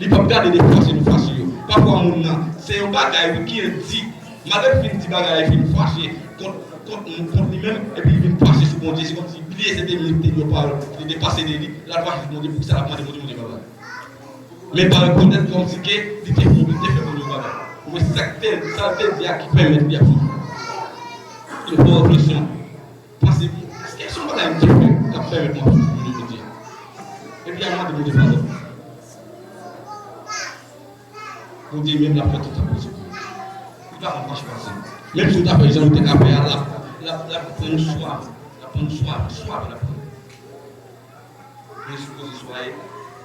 Li p ap gade de fache nou fache yo. Pafwa moun nan, se yon bagay wi ki di. Malgre l fin di bagay la, li fin fache kont, kont, kont li menm, epi li vin fache sou Bondye. Se kòmsi li bliye se te li ki te di yon pawòl, li te pase de li, l al fache sou Bondye, poukisa l ap mande Bondye, Bondye pa ba l? Men pa rekonèt kòmsi ke li te fè, li te fè Bondye yon bagay. Ou wè sa k te, sa l te di a ki pèmèt li ap soufri. Yon bon refleksyon. Panse byen. Èske se yon bagay m te fè k ap pèmèt mwen ap soufri jounen jodi a? Epi al mande Bondye padon. Bondye menm l ap fè tout sa posib. Li pa konn fache fasil. Menm si w ta fè jan nou te ka fè a, l ap, l ap, l ap pran nou swav. L ap pran nou swav, swav l ap pran nou. Men sipoze swaye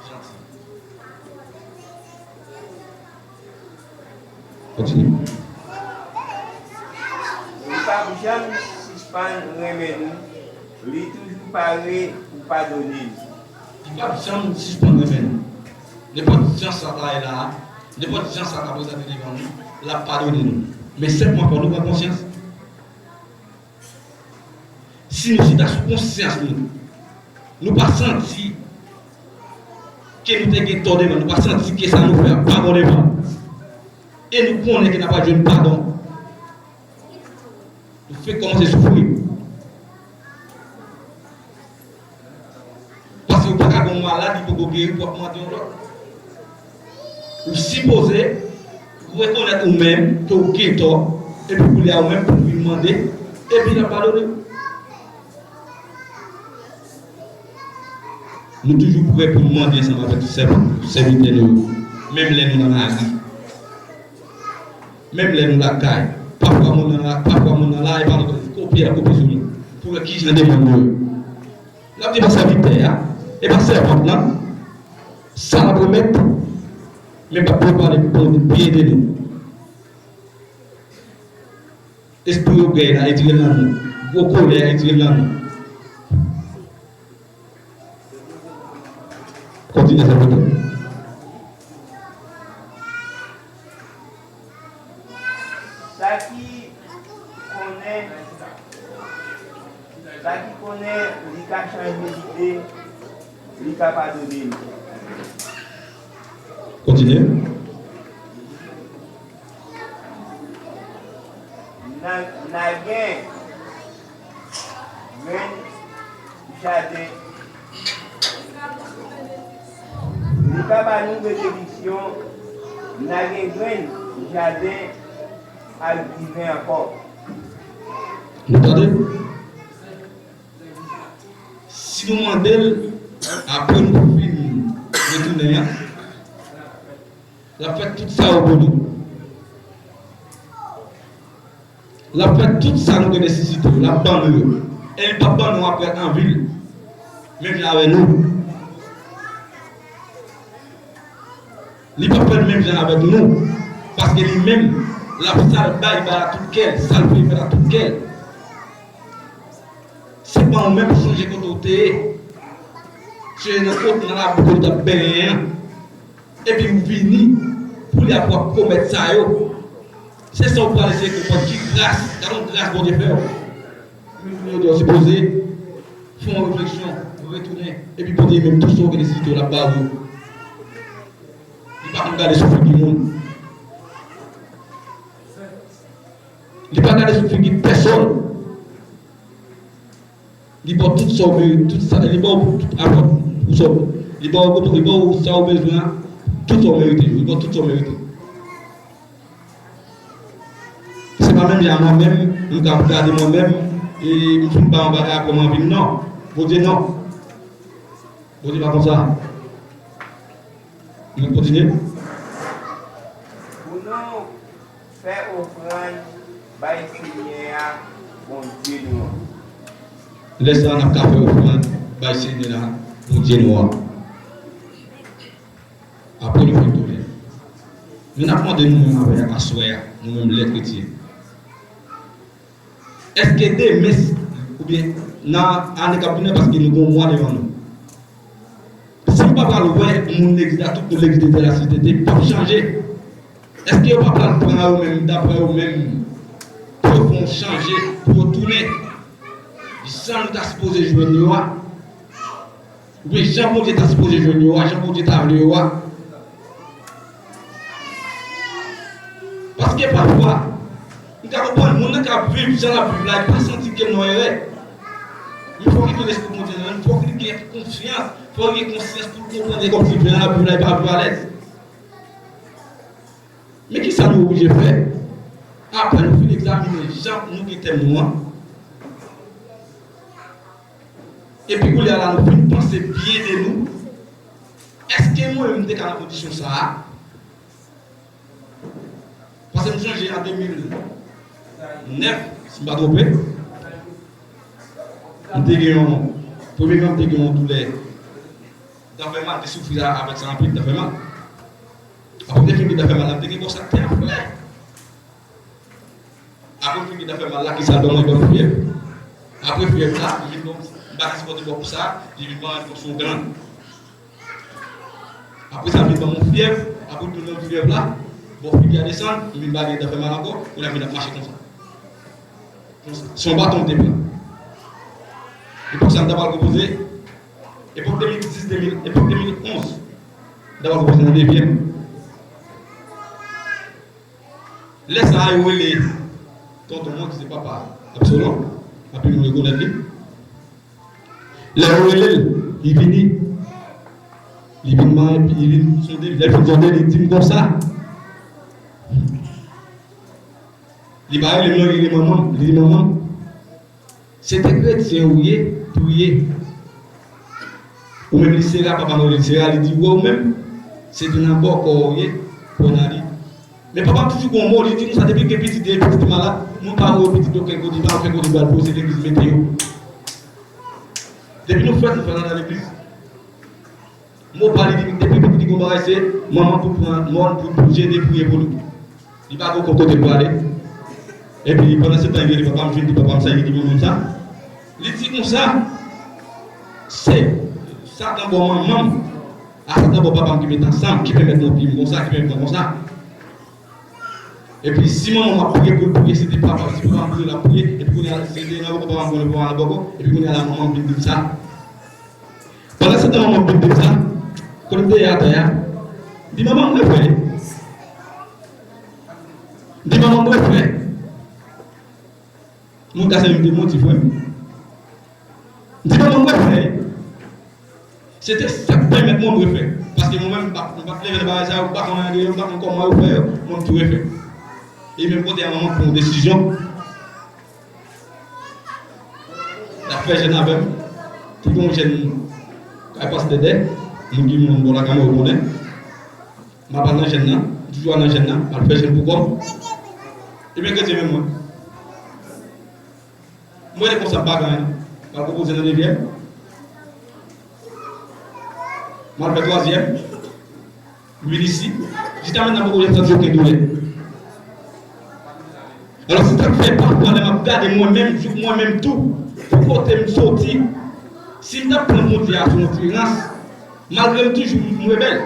janti. Kontinye. Li p ap janm sispann renmen nou. Li toujou pare pou padone nou. Li p ap janm sispann renmen nou. Nenpòt jan sa ta ye la a, nenpòt jan sa ta prezante devan nou, l ap padone nou. Men senpman fò nou pran konsyans. Si nou chita sou konsyans nou, nou pa santi ke nou te gen tò devan, nou pa santi ke sa nou fè a pa bon devan, e nou konnen ke n ap jwenn padon, nou fenk kòmanse soufri. Paske ou pa ka gen yon malad, li poko geri, pou w ap mande yon lòt. Ou sipoze rekonèt ou menm ke ou gen tò, epi kounye a ou menm pou vin mande, epi l ap padone w. Nou toujou prè pou n mande ansanm avèk sèv-, sèvitè nou yo, menm lè nou nan lari, menm lè nou lakay. Pafwa moun nan la, pafwa moun nan la, e pa nou kopi, ap kopi sou nou pou wè kijan demann nou yo. N ap di pa sèvitè a, e pa sèvant lan, sa l ap remèt, men pa pou pale pou byen de nou. Espri ogèy la, retire l nan nou. Gwo kòlè a, retire l nan nou. Kontinye, sèvitè. Sa ki konnen, sa ki konnen li ka chanje lide, li ka padone m. Kontinye. N a, n a gen grenn jaden. Li ka ba nou benediksyon, n a gen grenn jaden ak diven ankò. Nou tande? Si nou mande l, apre nou fin retounen an, l ap fè tout sa yo pou nou. L ap fè tout sa nou gen nesesite yo, l ap ban nou yo. E li p ap ban nou apre anvi l, menm jan avè nou. Li p ap fè l menm jan avèk nou, paske li menm, l ap sa l bay, bay a tout kè l, sa l vle fè l a tout kè l. Se pa ou menm, sonje kote w te ye. Sonje nan kot, nan labou kote w t ap benyen an. Epi ou vini, kounye a pou w ap komèt sa yo. Se sa ou pral eseye konprann ki gras, gade yon gras Bondye fè w. Ou vini, ou di w sipoze fè yon refleksyon, retounen, epi Bondye menm tou sa w gen nesesite w l ap ba ou yo. Li pa konn gade sou figi moun. Li pa gade sou figi pèsonn. Li ba w tout sa w merite, tout sa, li ba w tout, apre, pou sa w, li ba w, li ba w sa w bezwen an, tout sa w merite, li ba w tout sa w merite. Se pa menm jan mwen menm, m ka ap gade mwen menm, e m fin ba yon bagay apre mwen vin non. Bondye non. Bondye pa konsa. Nou kontinye. Pou nou fè ofrann bay Senyè a, Bondye nou an. Lè sa a, n ap ka fè ofrann bay Senyè a, Bondye nou an. Apre nou fin tounen. Men n ap mande nou menm avè aswè a, nou menm lè kretyen. Èske demen, oubyen nan ane k ap vini an, paske nou gen yon mwa devan nou, si nou pa pral wè moun legliz la, tout moun legliz de la sentete p ap chanje, èske yo pa pral pran yo menm, daprè yo menm, pou yo fè yon chanje, pou yo tounen jan nou ta sipoze jwenn yo a? Oubyen jan Bondye ta sipoze jwenn yo a, jan Bondye ta vle yo a. Paske pafwa, m ka konprann moun nan k ap viv jan l ap viv la, li pa santi ke l nan erè. Men fòk li gen lespri Bondye nan li, fòk li gen konfyans, fòk li gen konsyans pou l konprann e kòmsi jan l ap viv la, li pa viv alèz. Men kisa nou oblije fè? Apre nou fin egzamine jan nou gen tèm nou an, epi kounye a la nou fin panse byen de nou, èske mwen menm m te ka nan kondisyon sa a? Paske m sonje an de mil nèf, si m pa twonpe, m te gen yon, premye fwa m te gen yon doulè, m ta fè mal, m te soufri avèk sa anpil, m ta fè mal. Apre m te fin gen dafè mal la, m te gen bò sa k te anfle. Apre m fin gen dafè mal la, ki sa l ban mwen, ban m fyèv. Apre fyèv la, li vin ban m, m pa ka sipòte bò kou sa, li vin ban mwen kòmsi yon glann. Apre sa, li vin ban m yon fyèv, apre m tounen yon fyèv la, Bò figi a desann, m vin pa gen tan fè mal ankò, kounye a m vin ap mache konsa. Konsa. Se yon baton m te pran. Epòk sa m ta pral konpoze, epòk de mil dis, de mil, epòk de mil onz, m ta pral konpoze nan devyèm. Lè sa a, yo rele tonton mwen ki se papa Absolon, anpil moun rekonèt li. Lè yo rele l, li vini. Li vin mare, li vin sonde, lè l fin sonde, li di m konsa. Li pa rele m non, li rele manman m. Li di, "Manman, se te kretyen ou ye, tou ye. Ou menm li sera, papa m rele l sera, li di, ou wè ou menm, se te nan bòkò ou ye, pwè nan li." Men papa m toujou gon mo, li di konsa, depi gen pitit, gen pitit malad, moun pa voye pitit yo kèk kote, pa fè kote bal pou yo, se legliz mete yo. Depi nou fèt, nou fèt nan legliz. Mo pa li di, depi pitit li gon bagay, se manman pou pran mòn, pou, pou jene, priye pou li. Li pa gon kote pou ale. Epi pandan se tan, li rele papa m, vin di papa m sa, li di manman m sa. Li di konsa, se Satan bò manman m, a Satan bò papa m ki met ansanm, ki pèmèt mwen pye m konsa, ki pèmèt mwen konsa. Epi si manman m ap priye pou l priye, se te papa, si papa m priye, l ap priye. Epi kounye a, se te nan bòkò papa m, kounye a papa m nan bòkò. Epi kounye a la, manman m vin di m sa. Pandan se tan manman m vin di m sa, kote m te ye atè a, m di, "Manman, m refè." M di, "Manman, m refè." Moun kase m te mwen ti frè m. M di, "Manman, m refè." Se te sa k pèmèt mwen m refè. Paske mwen menm, m pa, m pa t leve nan bagay sa yo, m pa konn anyen de yo, m pa konn kòman yo fè yo, mwen m tou refè. E menm kote a, manman pran yon desizyon. L ap fè jèn avè m. Te gen yon jèn kay pastè dè, moun ki moun bò lakay mwen yo konnen. M ap al nan jèn nan, m toujou al nan jèn nan, m al fè jèn pou kò m. Ebyen, kretyen menm mwen. Mwen, te konsa, m pa gen anyen. M al konpoze nan devyèm. M al fè twazyèm. M vin isi. Jiska mentnan, m poko janm santi okenn doulè. Alò, se sa k fè, pafwa, lè m ap gade mwen menm, jouk mwen menm tou, pou kote m soti, si m t ap pran Bondye a sou yon ti rans, malgre m toujou m rebèl,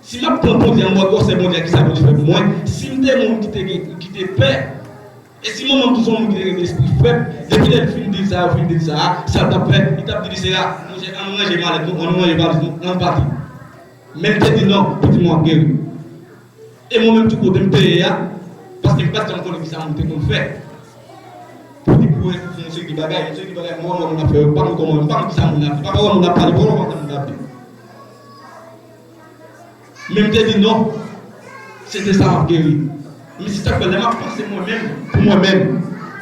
si m ap pran Bondye a, m wè gwosè Bondye a, kisa Bondye fè pou mwen, si m te moun ki te gen, ki te pè, e si manman m tou se yon moun ki te gen lespri fèb, depi lè l fin di l sa, yo fin di l sa, sa l t ap fè, li t ap di li, "Sera, monchè, ann ranje malèt nou, ann ranje valiz nou, ann pati." Men l te di, "Non, pitit mwen ap geri." E mwen menm tou kote m te ye a, paske m pa t janm konnen kisa moun te konn fè. Pou li pou fè yon seri de bagay, yon seri de bagay, mwen wè moun ap fè yo, m pa konn kòman, m pa konn kisa moun ap di, m pa konn moun ap pale, m pa konn kòman moun ap di. Men m te di non, se te sa m ap geri. Men se sa k fè lè m ap panse mwen menm, pou mwen menm,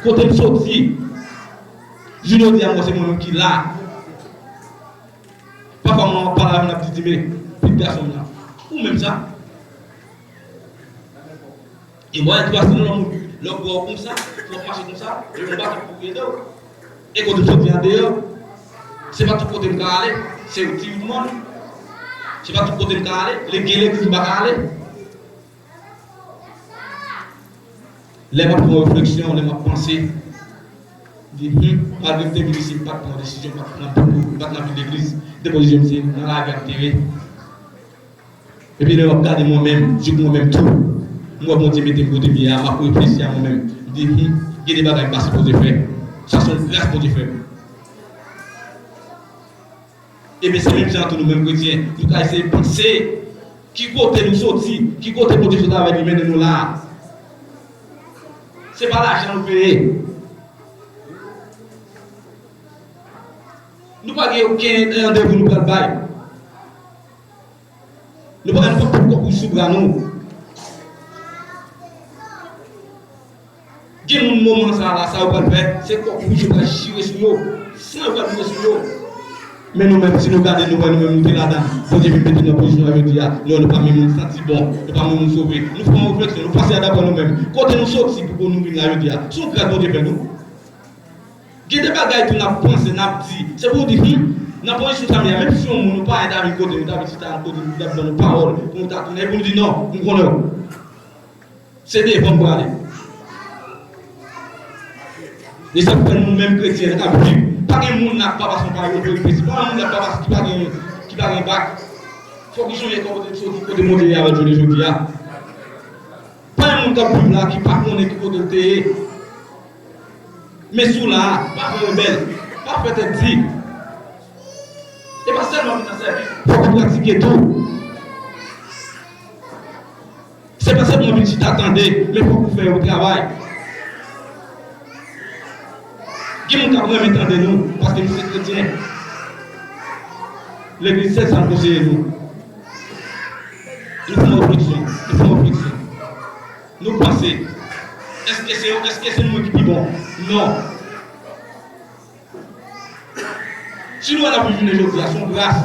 kote m soti, jounen jodi a, mwen se mwen menm ki la. Pafwa mwen ap pale avè m, l ap di, "Dime, pitit gason m nan, ou menm sa?" E mwen, tou ase nan moun, lè w bò konsa, w ap mache konsa, e yon baton pou ede w. E kote m soti andeyò, se pa tout kote m ka ale, se yon ti moun. Se pa tout kote m ka ale, lè gen legliz m pa ka ale. Lè m ap fè yon refleksyon, lè m ap panse, di, hmm, malgre m te vin isi, m pa t pran desizyon, m pa t pran bout, m pa t nan vin legliz, m te poze je m se nan lari a m te ye. Epi lè m ap gade mwen menm, jouk mwen menm tou, m wè Bondye mete m kote m ye a, m ap reflechi a mwen menm. M di, hmm, gen de bagay m pa sipoze fè. Sa se yon gras Bondye fè m. Ebyen, se menm jan tou nou menm kretyen, nou ka eseye panse ki kote nou soti, ki kote Bondye sot avè nou mennen nou la a. Se pa lajan nou peye. Nou pa gen okenn randevou nou pral bay. Nou pa, nou pa pran kòk wouj sou bra nou. Gen moun moman sa a la, sa yo pral fè, se kòk wouj yo pral chire sou yo, san yo pral boure sou yo. Men nou menm, si nou gade, nou wè nou menm, nou te ladan. Bondye vin mete nou nan pozisyon sa jodi a. Nou wè nou pa menm moun santi bon, nou pa menm moun sove. Nou fè yon refleksyon, nou panse a dabò nou menm. Kote nou soti pou nou vin la jodi a? Se yon gras Bondye fè nou. Gen de bagay tou n ap panse, n ap di. Se pou w di, hmm, nan pozisyon sa m ye a, menm si yon moun ou pa ta vin kote m, ou ta vin chita kote m, ou ta vin ban nou pawòl, pou nou ta tounen, epi w di, non, m konnen w. Se devan m prale. E sa k fè nou menm kretyen k ap viv. Pa gen moun la k pa pase yon pawòl, pa gen moun la k pa pase, ki pa gen, ki pa gen bak. Fòk nou sonje kote n soti, kote Bondye ye avè n jounen jodi a. Pa gen moun k ap viv la ki pa konnen ki kote l te ye. Men si w la a, pa fè rebèl, pa fè tèt di. E pa sèlman vin nan sèvis, fòk ou pratike tou. Se pa sèlman vin chita tande, men fòk ou fè yon travay. Gen moun k ap renmen tande nou, paske nou se kretyen. Legliz se sa l konseye nou. Nou fè yon refleksyon, nou fè yon refleksyon. Nou panse, èske se, èske se nou ki pi bon? Non. Si nou wè n ap viv jounen jodi a, se yon gras.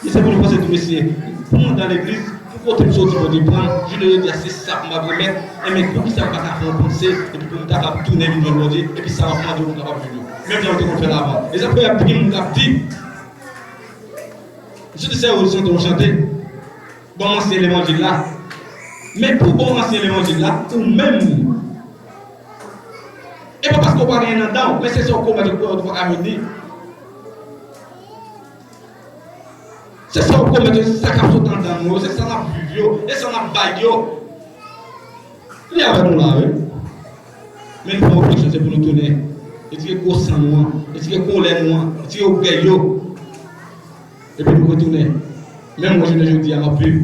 Men se pou nou panse tou, mesye, pou mwen nan legliz, pou kote m soti, Bondye pran m, jounen jodi a, se sa pou m ap remèt, enben, poukisa m pa ka fè yon panse, epi pou m kapab tounen vin jwenn Bondye, epi sa m ap mande w, m kapab jwenn ou. Menm jan m te konn fè l avan. E sa fè gen moun k ap di, si te sèvi w chante, w chante. Ban m ansyen levanjil la. Men pou ban w ansyen levanjil la, ou menm, e pa paske w pa gen anyen anndan w, men se sa w komèt ou kwè w pa ka vin di. Se sa w komèt yo, se sa k ap sot anndan nou yo, se sa n ap viv yo, e sa n ap bay yo. Li avè nou la, wi. Men nou fè yon refleksyon, se pou nou tounen. Retire gwo san nou an, retire kolè nou an, retire ògèy yo. Epi nou retounen. Menm mwen jounen jodi a m ap viv.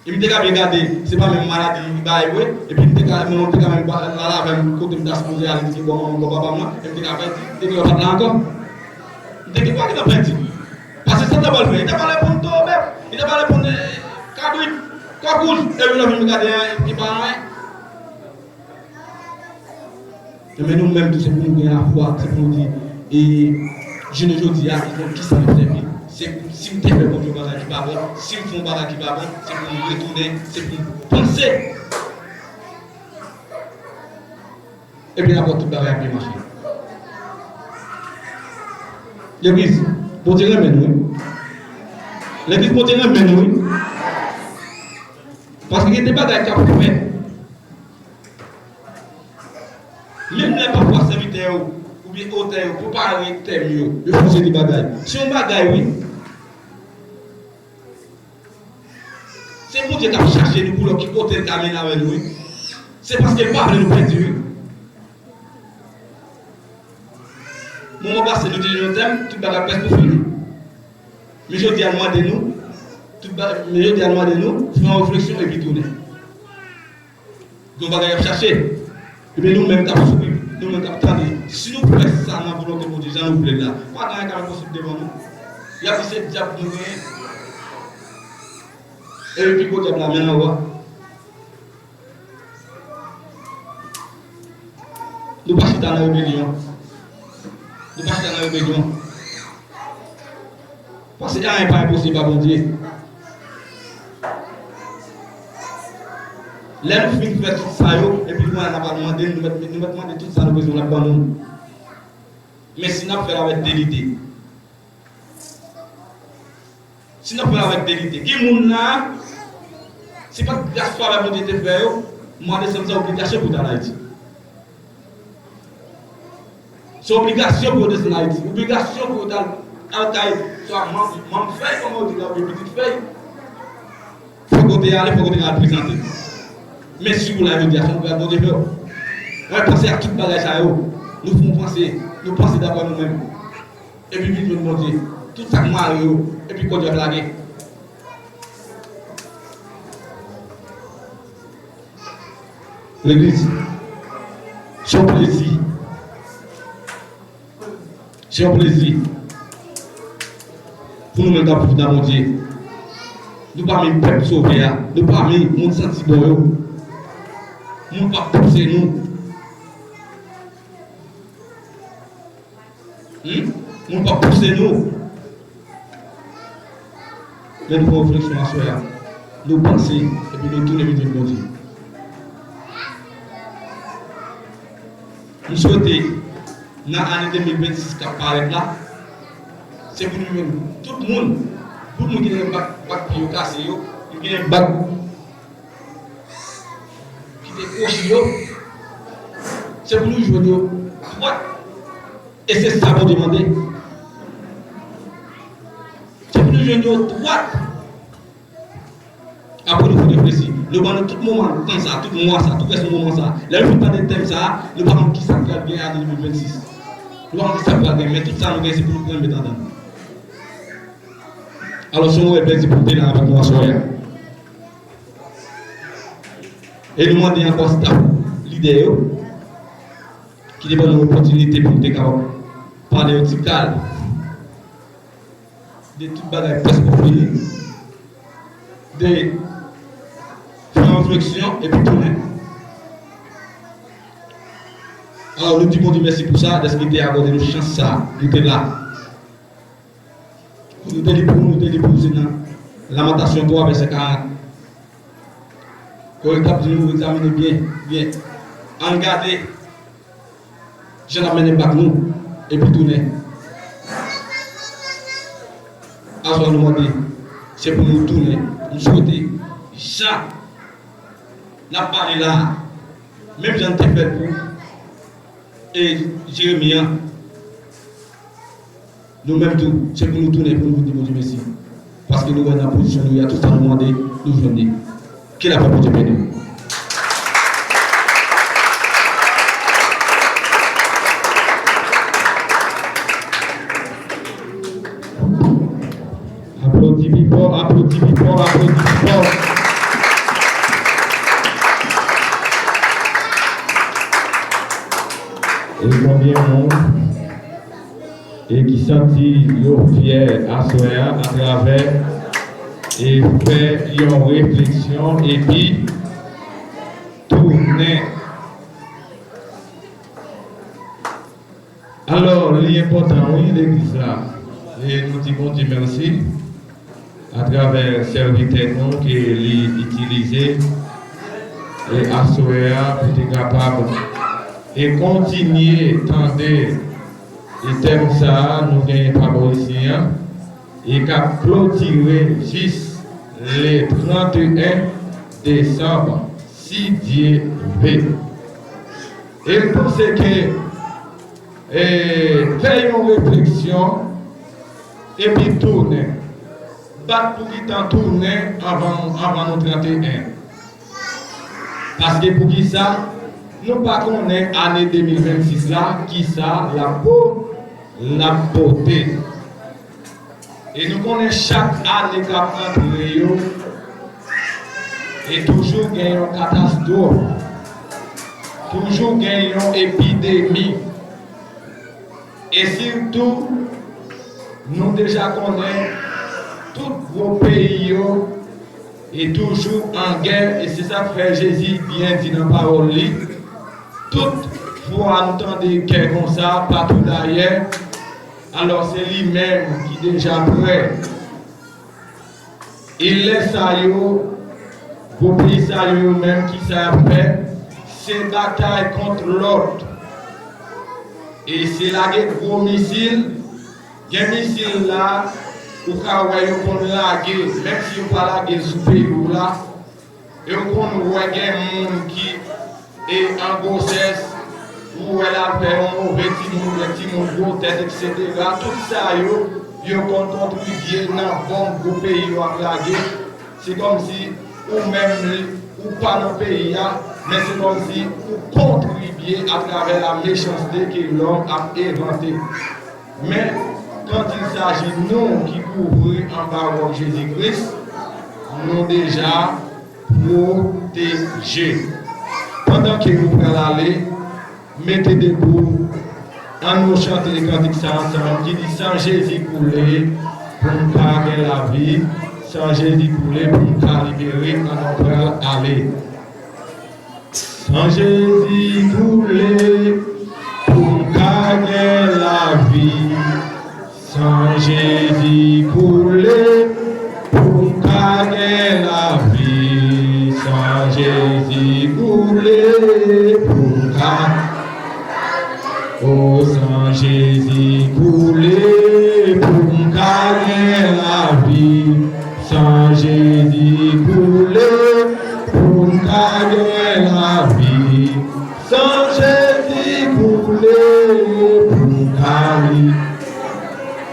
E m te ka byen gade, se pa menm maladi li bay vre, epi m te ka, mwen te ka menm ba- la avè m kote m ta sipoze ale, li te bò manman m, bò papa m nan, e m te ka pèdi, m te gen yon pat la ankò. M te gen kwa ki nan pèdi. Paske sa l ta pral fè, li ta pral reponn towo bèf, li ta pral reponn, eh, kabrit, kòk wouj, epi lè w vin gade, eh, li pa anyen. Enben, nou menm tou, se pou nou gen lafwa, se pou nou di, e, jounen jodi a, li konn kisa l ap sèvi. Se, si m te fè Bondye yon bagay ki pa bon, si m fè yon bagay ki pa bon, se pou m retounen, se pou m panse. Epi n ap wè tout bagay ap byen mache. Legliz, Bondye renmen nou, wi. Legliz, Bondye renmen nou, wi. Paske gen de bagay k ap fèt. Menm lè pafwa sèvitè yo oubyen otè yo prepare tèm yo, yo fè yon seri de bagay. Se yon bagay, wi. Se Bondye k ap chache nou pou l wè ki kote l ka mennen avè nou, wi. Se paske l pa vle nou pèdi, wi. Moman pase, nou te jwenn yon tèm, tout bagay prèske fini. Men jodi a, l mande nou, tout ba- men jodi a, l mande nou, fè yon refleksyon epi tounen. Gen yon bagay y ap chache. Ebyen, nou menm k ap swiv, nou menm k ap tande, si nou fè sa nan volonte Bondye, jan nou vle l la, pa gen anyen k ap enposib devan nou. Y ap di se dyab nou genyen. Epi pi gwo dyab la, men nan wa. Nou pa chita nan rebelyon. Nou pa chita nan rebelyon. Paske anyen pa enposib a Bondye. Lè nou fin fè tout sa yo, epi nou al n ap al mande l, nou mèt, nou mèt mande tout sa nou bezwen, l ap ban nou. Men si n ap fè l avèk de lide. Si n ap fè l avèk de lide. Gen moun la, se pa t gras favè Bondye te fè yo, mwa desanm se obligasyon pou w t al Ayiti. Se obligasyon pou yo desann Ayiti. Obligasyon pou yo t al, al kay, swa manm, manm fèy, kòman yo di la, oubyen pitit fèy. Fòk yo te ale, fòk yo te al prezante. Men si w la jodi a, se yon bagay Bondye fè w. Mwen panse ak tout bagay sa yo. Nou fè yon panse, nou panse dapre nou menm. Epi vin jwenn Bondye. Tout sa k mare yo, epi kò dyab lage. Legliz, se yon plezi. Se yon plezi pou nou menm k ap viv nan Bondye. Nou pami pèp sove a. Nou pami moun santi bon yo. Moun p ap pouse nou. Hmm? Moun p ap pouse nou. Men nou fè yon refleksyon aswè a. Nou panse, epi nou tounen vin jwenn Bondye. M swete, nan ane de mil vennsis k ap parèt la, se pou nou jwenn tout moun, tout moun ki te gen bak, bak pye yo kase yo, ki te gen bak ki te kwochi yo, se pou nou jwenn yo dwat. E se sa Bondye mande. Yo dwat. Apre nou fout reflechi. Nou ban nou tout moman tan sa, tout mwa sa, tout rès moman sa. Lè nou fin tande tèm sa, nou pa konn kisa k pral gen ane de mil vennsis. Nou pa konn kisa k pral gen, men tout sa nou gen se pou nou pran met andan nou. Alò, se yon rèl plèzi pou w te la avèk nou aswè a. E nou mande ankò staff lidè yo ki te ban nou opòtinite pou nou te kapab pale yon ti kal de tout bagay prèske fini, de fè yon refleksyon epi tounen. Alò, nou di Bondye mèsi pou sa, dèske li te akòde nou chans sa, nou te la. Nou te li pou, nou te li pou, se nan Lamantasyon twa, vèsè karant. Kote l ap di nou egzamine byen, byen. Ann gade jan n ap mennen bak nou, epi tounen. Aswè nou mande, se pou nou tounen. M swete, jan n ap pale la a, menm jan n te fè l pou e Jeremi an, nou menm tou, se pou nou tounen, pou nou vin di Bondye mèsi. Paske nou wè nan pozisyon nou ye a, tout sa nou mande, nou jwenn li. Ke lapè Bondye beni nou. Aplodi pi fò, aplodi pi fò, aplodi pi fò. E konbyen moun e ki santi yo fyè aswè a atravè e fè yon refleksyon epi tounen. Alò, li enpòtan, wi, legliz la. E nou di Bondye mèsi atravè sèvitè nou ke li itilize e aswè a pou te kapab e kontinye tande e tèm sa a nou genyen pa bò isi an e k ap klotire jis le trant e en desanm, si Dye ve. E m panse ke e, fè yon refleksyon epi tounen. Bat pou gentan tounen anvan, anvan nou trant e en. Paske poukisa? Nou pa konnen ane de mil vennsis la, kisa l ap po-, l ap pote. E nou konnen chak ane k ap antre yo, e toujou gen yon katastwòf, toujou gen yon epidemi. E sitou, nou deja konnen tout gwo peyi yo e toujou an gè, e se sa k fè Jezi byen di nan pawòl li, tout fwa nou tande gè konsa, patou dayè, alò se li menm ki deja prè. E lè sa yo, gwo peyi sa yo, yo menm, kisa y ap fè? Se batay kont lòt. E se lage gwo misil. Gen misil la, ou ka wè yo konn lage, menm si yo pa lage sou peyi w la, e ou konn wè gen moun ki e an gwosès, ou wè l al fè yon move timoun, oubyen timoun gwo tèt, etsetera. Tout sa yo, yo konn kontribye nan bonm gwo peyi yo ap lage. Se kòmsi ou menm, ou pa nan peyi a, men se kòmsi ou kontribye atravè la mechanste ke lòm ap envante. Men, quand il s'agit nou ki kouvri anba wòb Jezi Kris, nou deja pwoteje. Pandan ke nou pral ale, mete debou, ann nou chante kantik sa ansanm ki di, san Jezi koule, pou m ka gen lavi, san Jezi koule, pou m ka libere, ann nou pral ale. San Jezi koule pou m ka gen lavi. San Jezi koule pou m ka gen lavi. San Jezi koule pou m ka O san Jezi koule pou m ka gen lavi. San Jezi koule pou m ka gen lavi. San Jezi koule pou m ka li.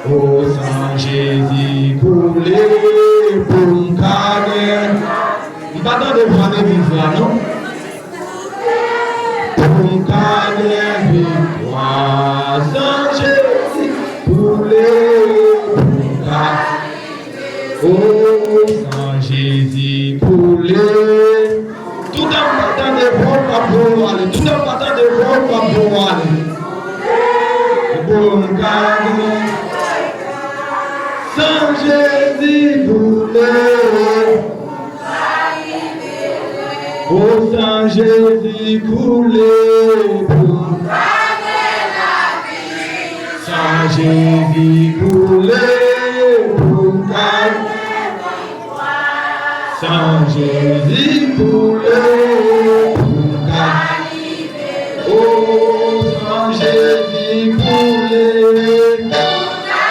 O san Jezi koule. Pou m ka gen, m pa tande vwa legliz la, non. Pou m ka gen viktwa san Jezi koule, pou m ka, o, san Jezi koule. Toutan m pa tande vwa w, m ap voye w ale. Toutan m pa tande vwa w, m ap voye w ale. Pou m ka gen san Jezi koule. O, san Jezi koule pou m. San Jezi koule pou m ka. San Jezi koule pou m ka. O, san Jezi koule.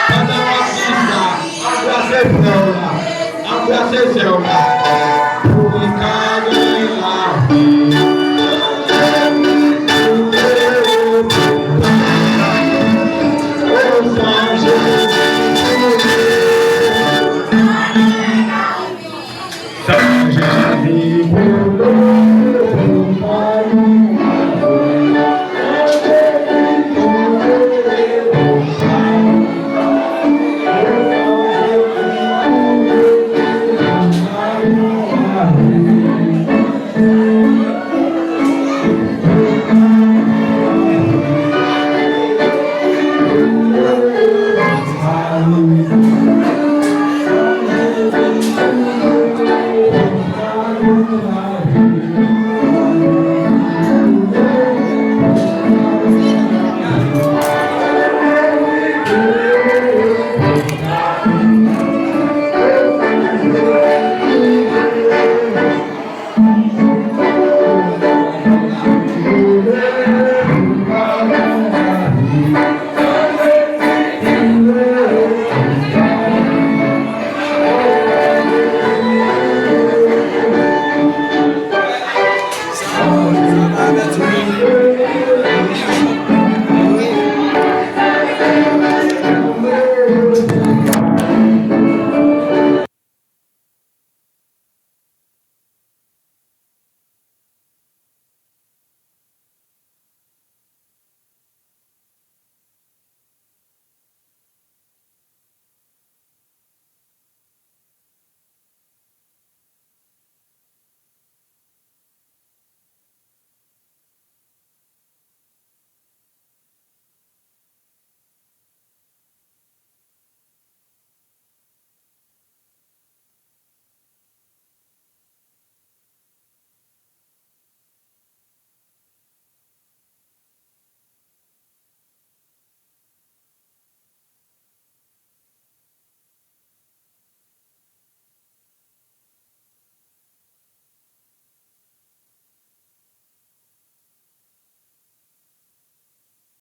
Pandan w ap di sa, anbrase frè w la, anbrase sè w la. Pou li ka gen lavi. O, san Jezi koule.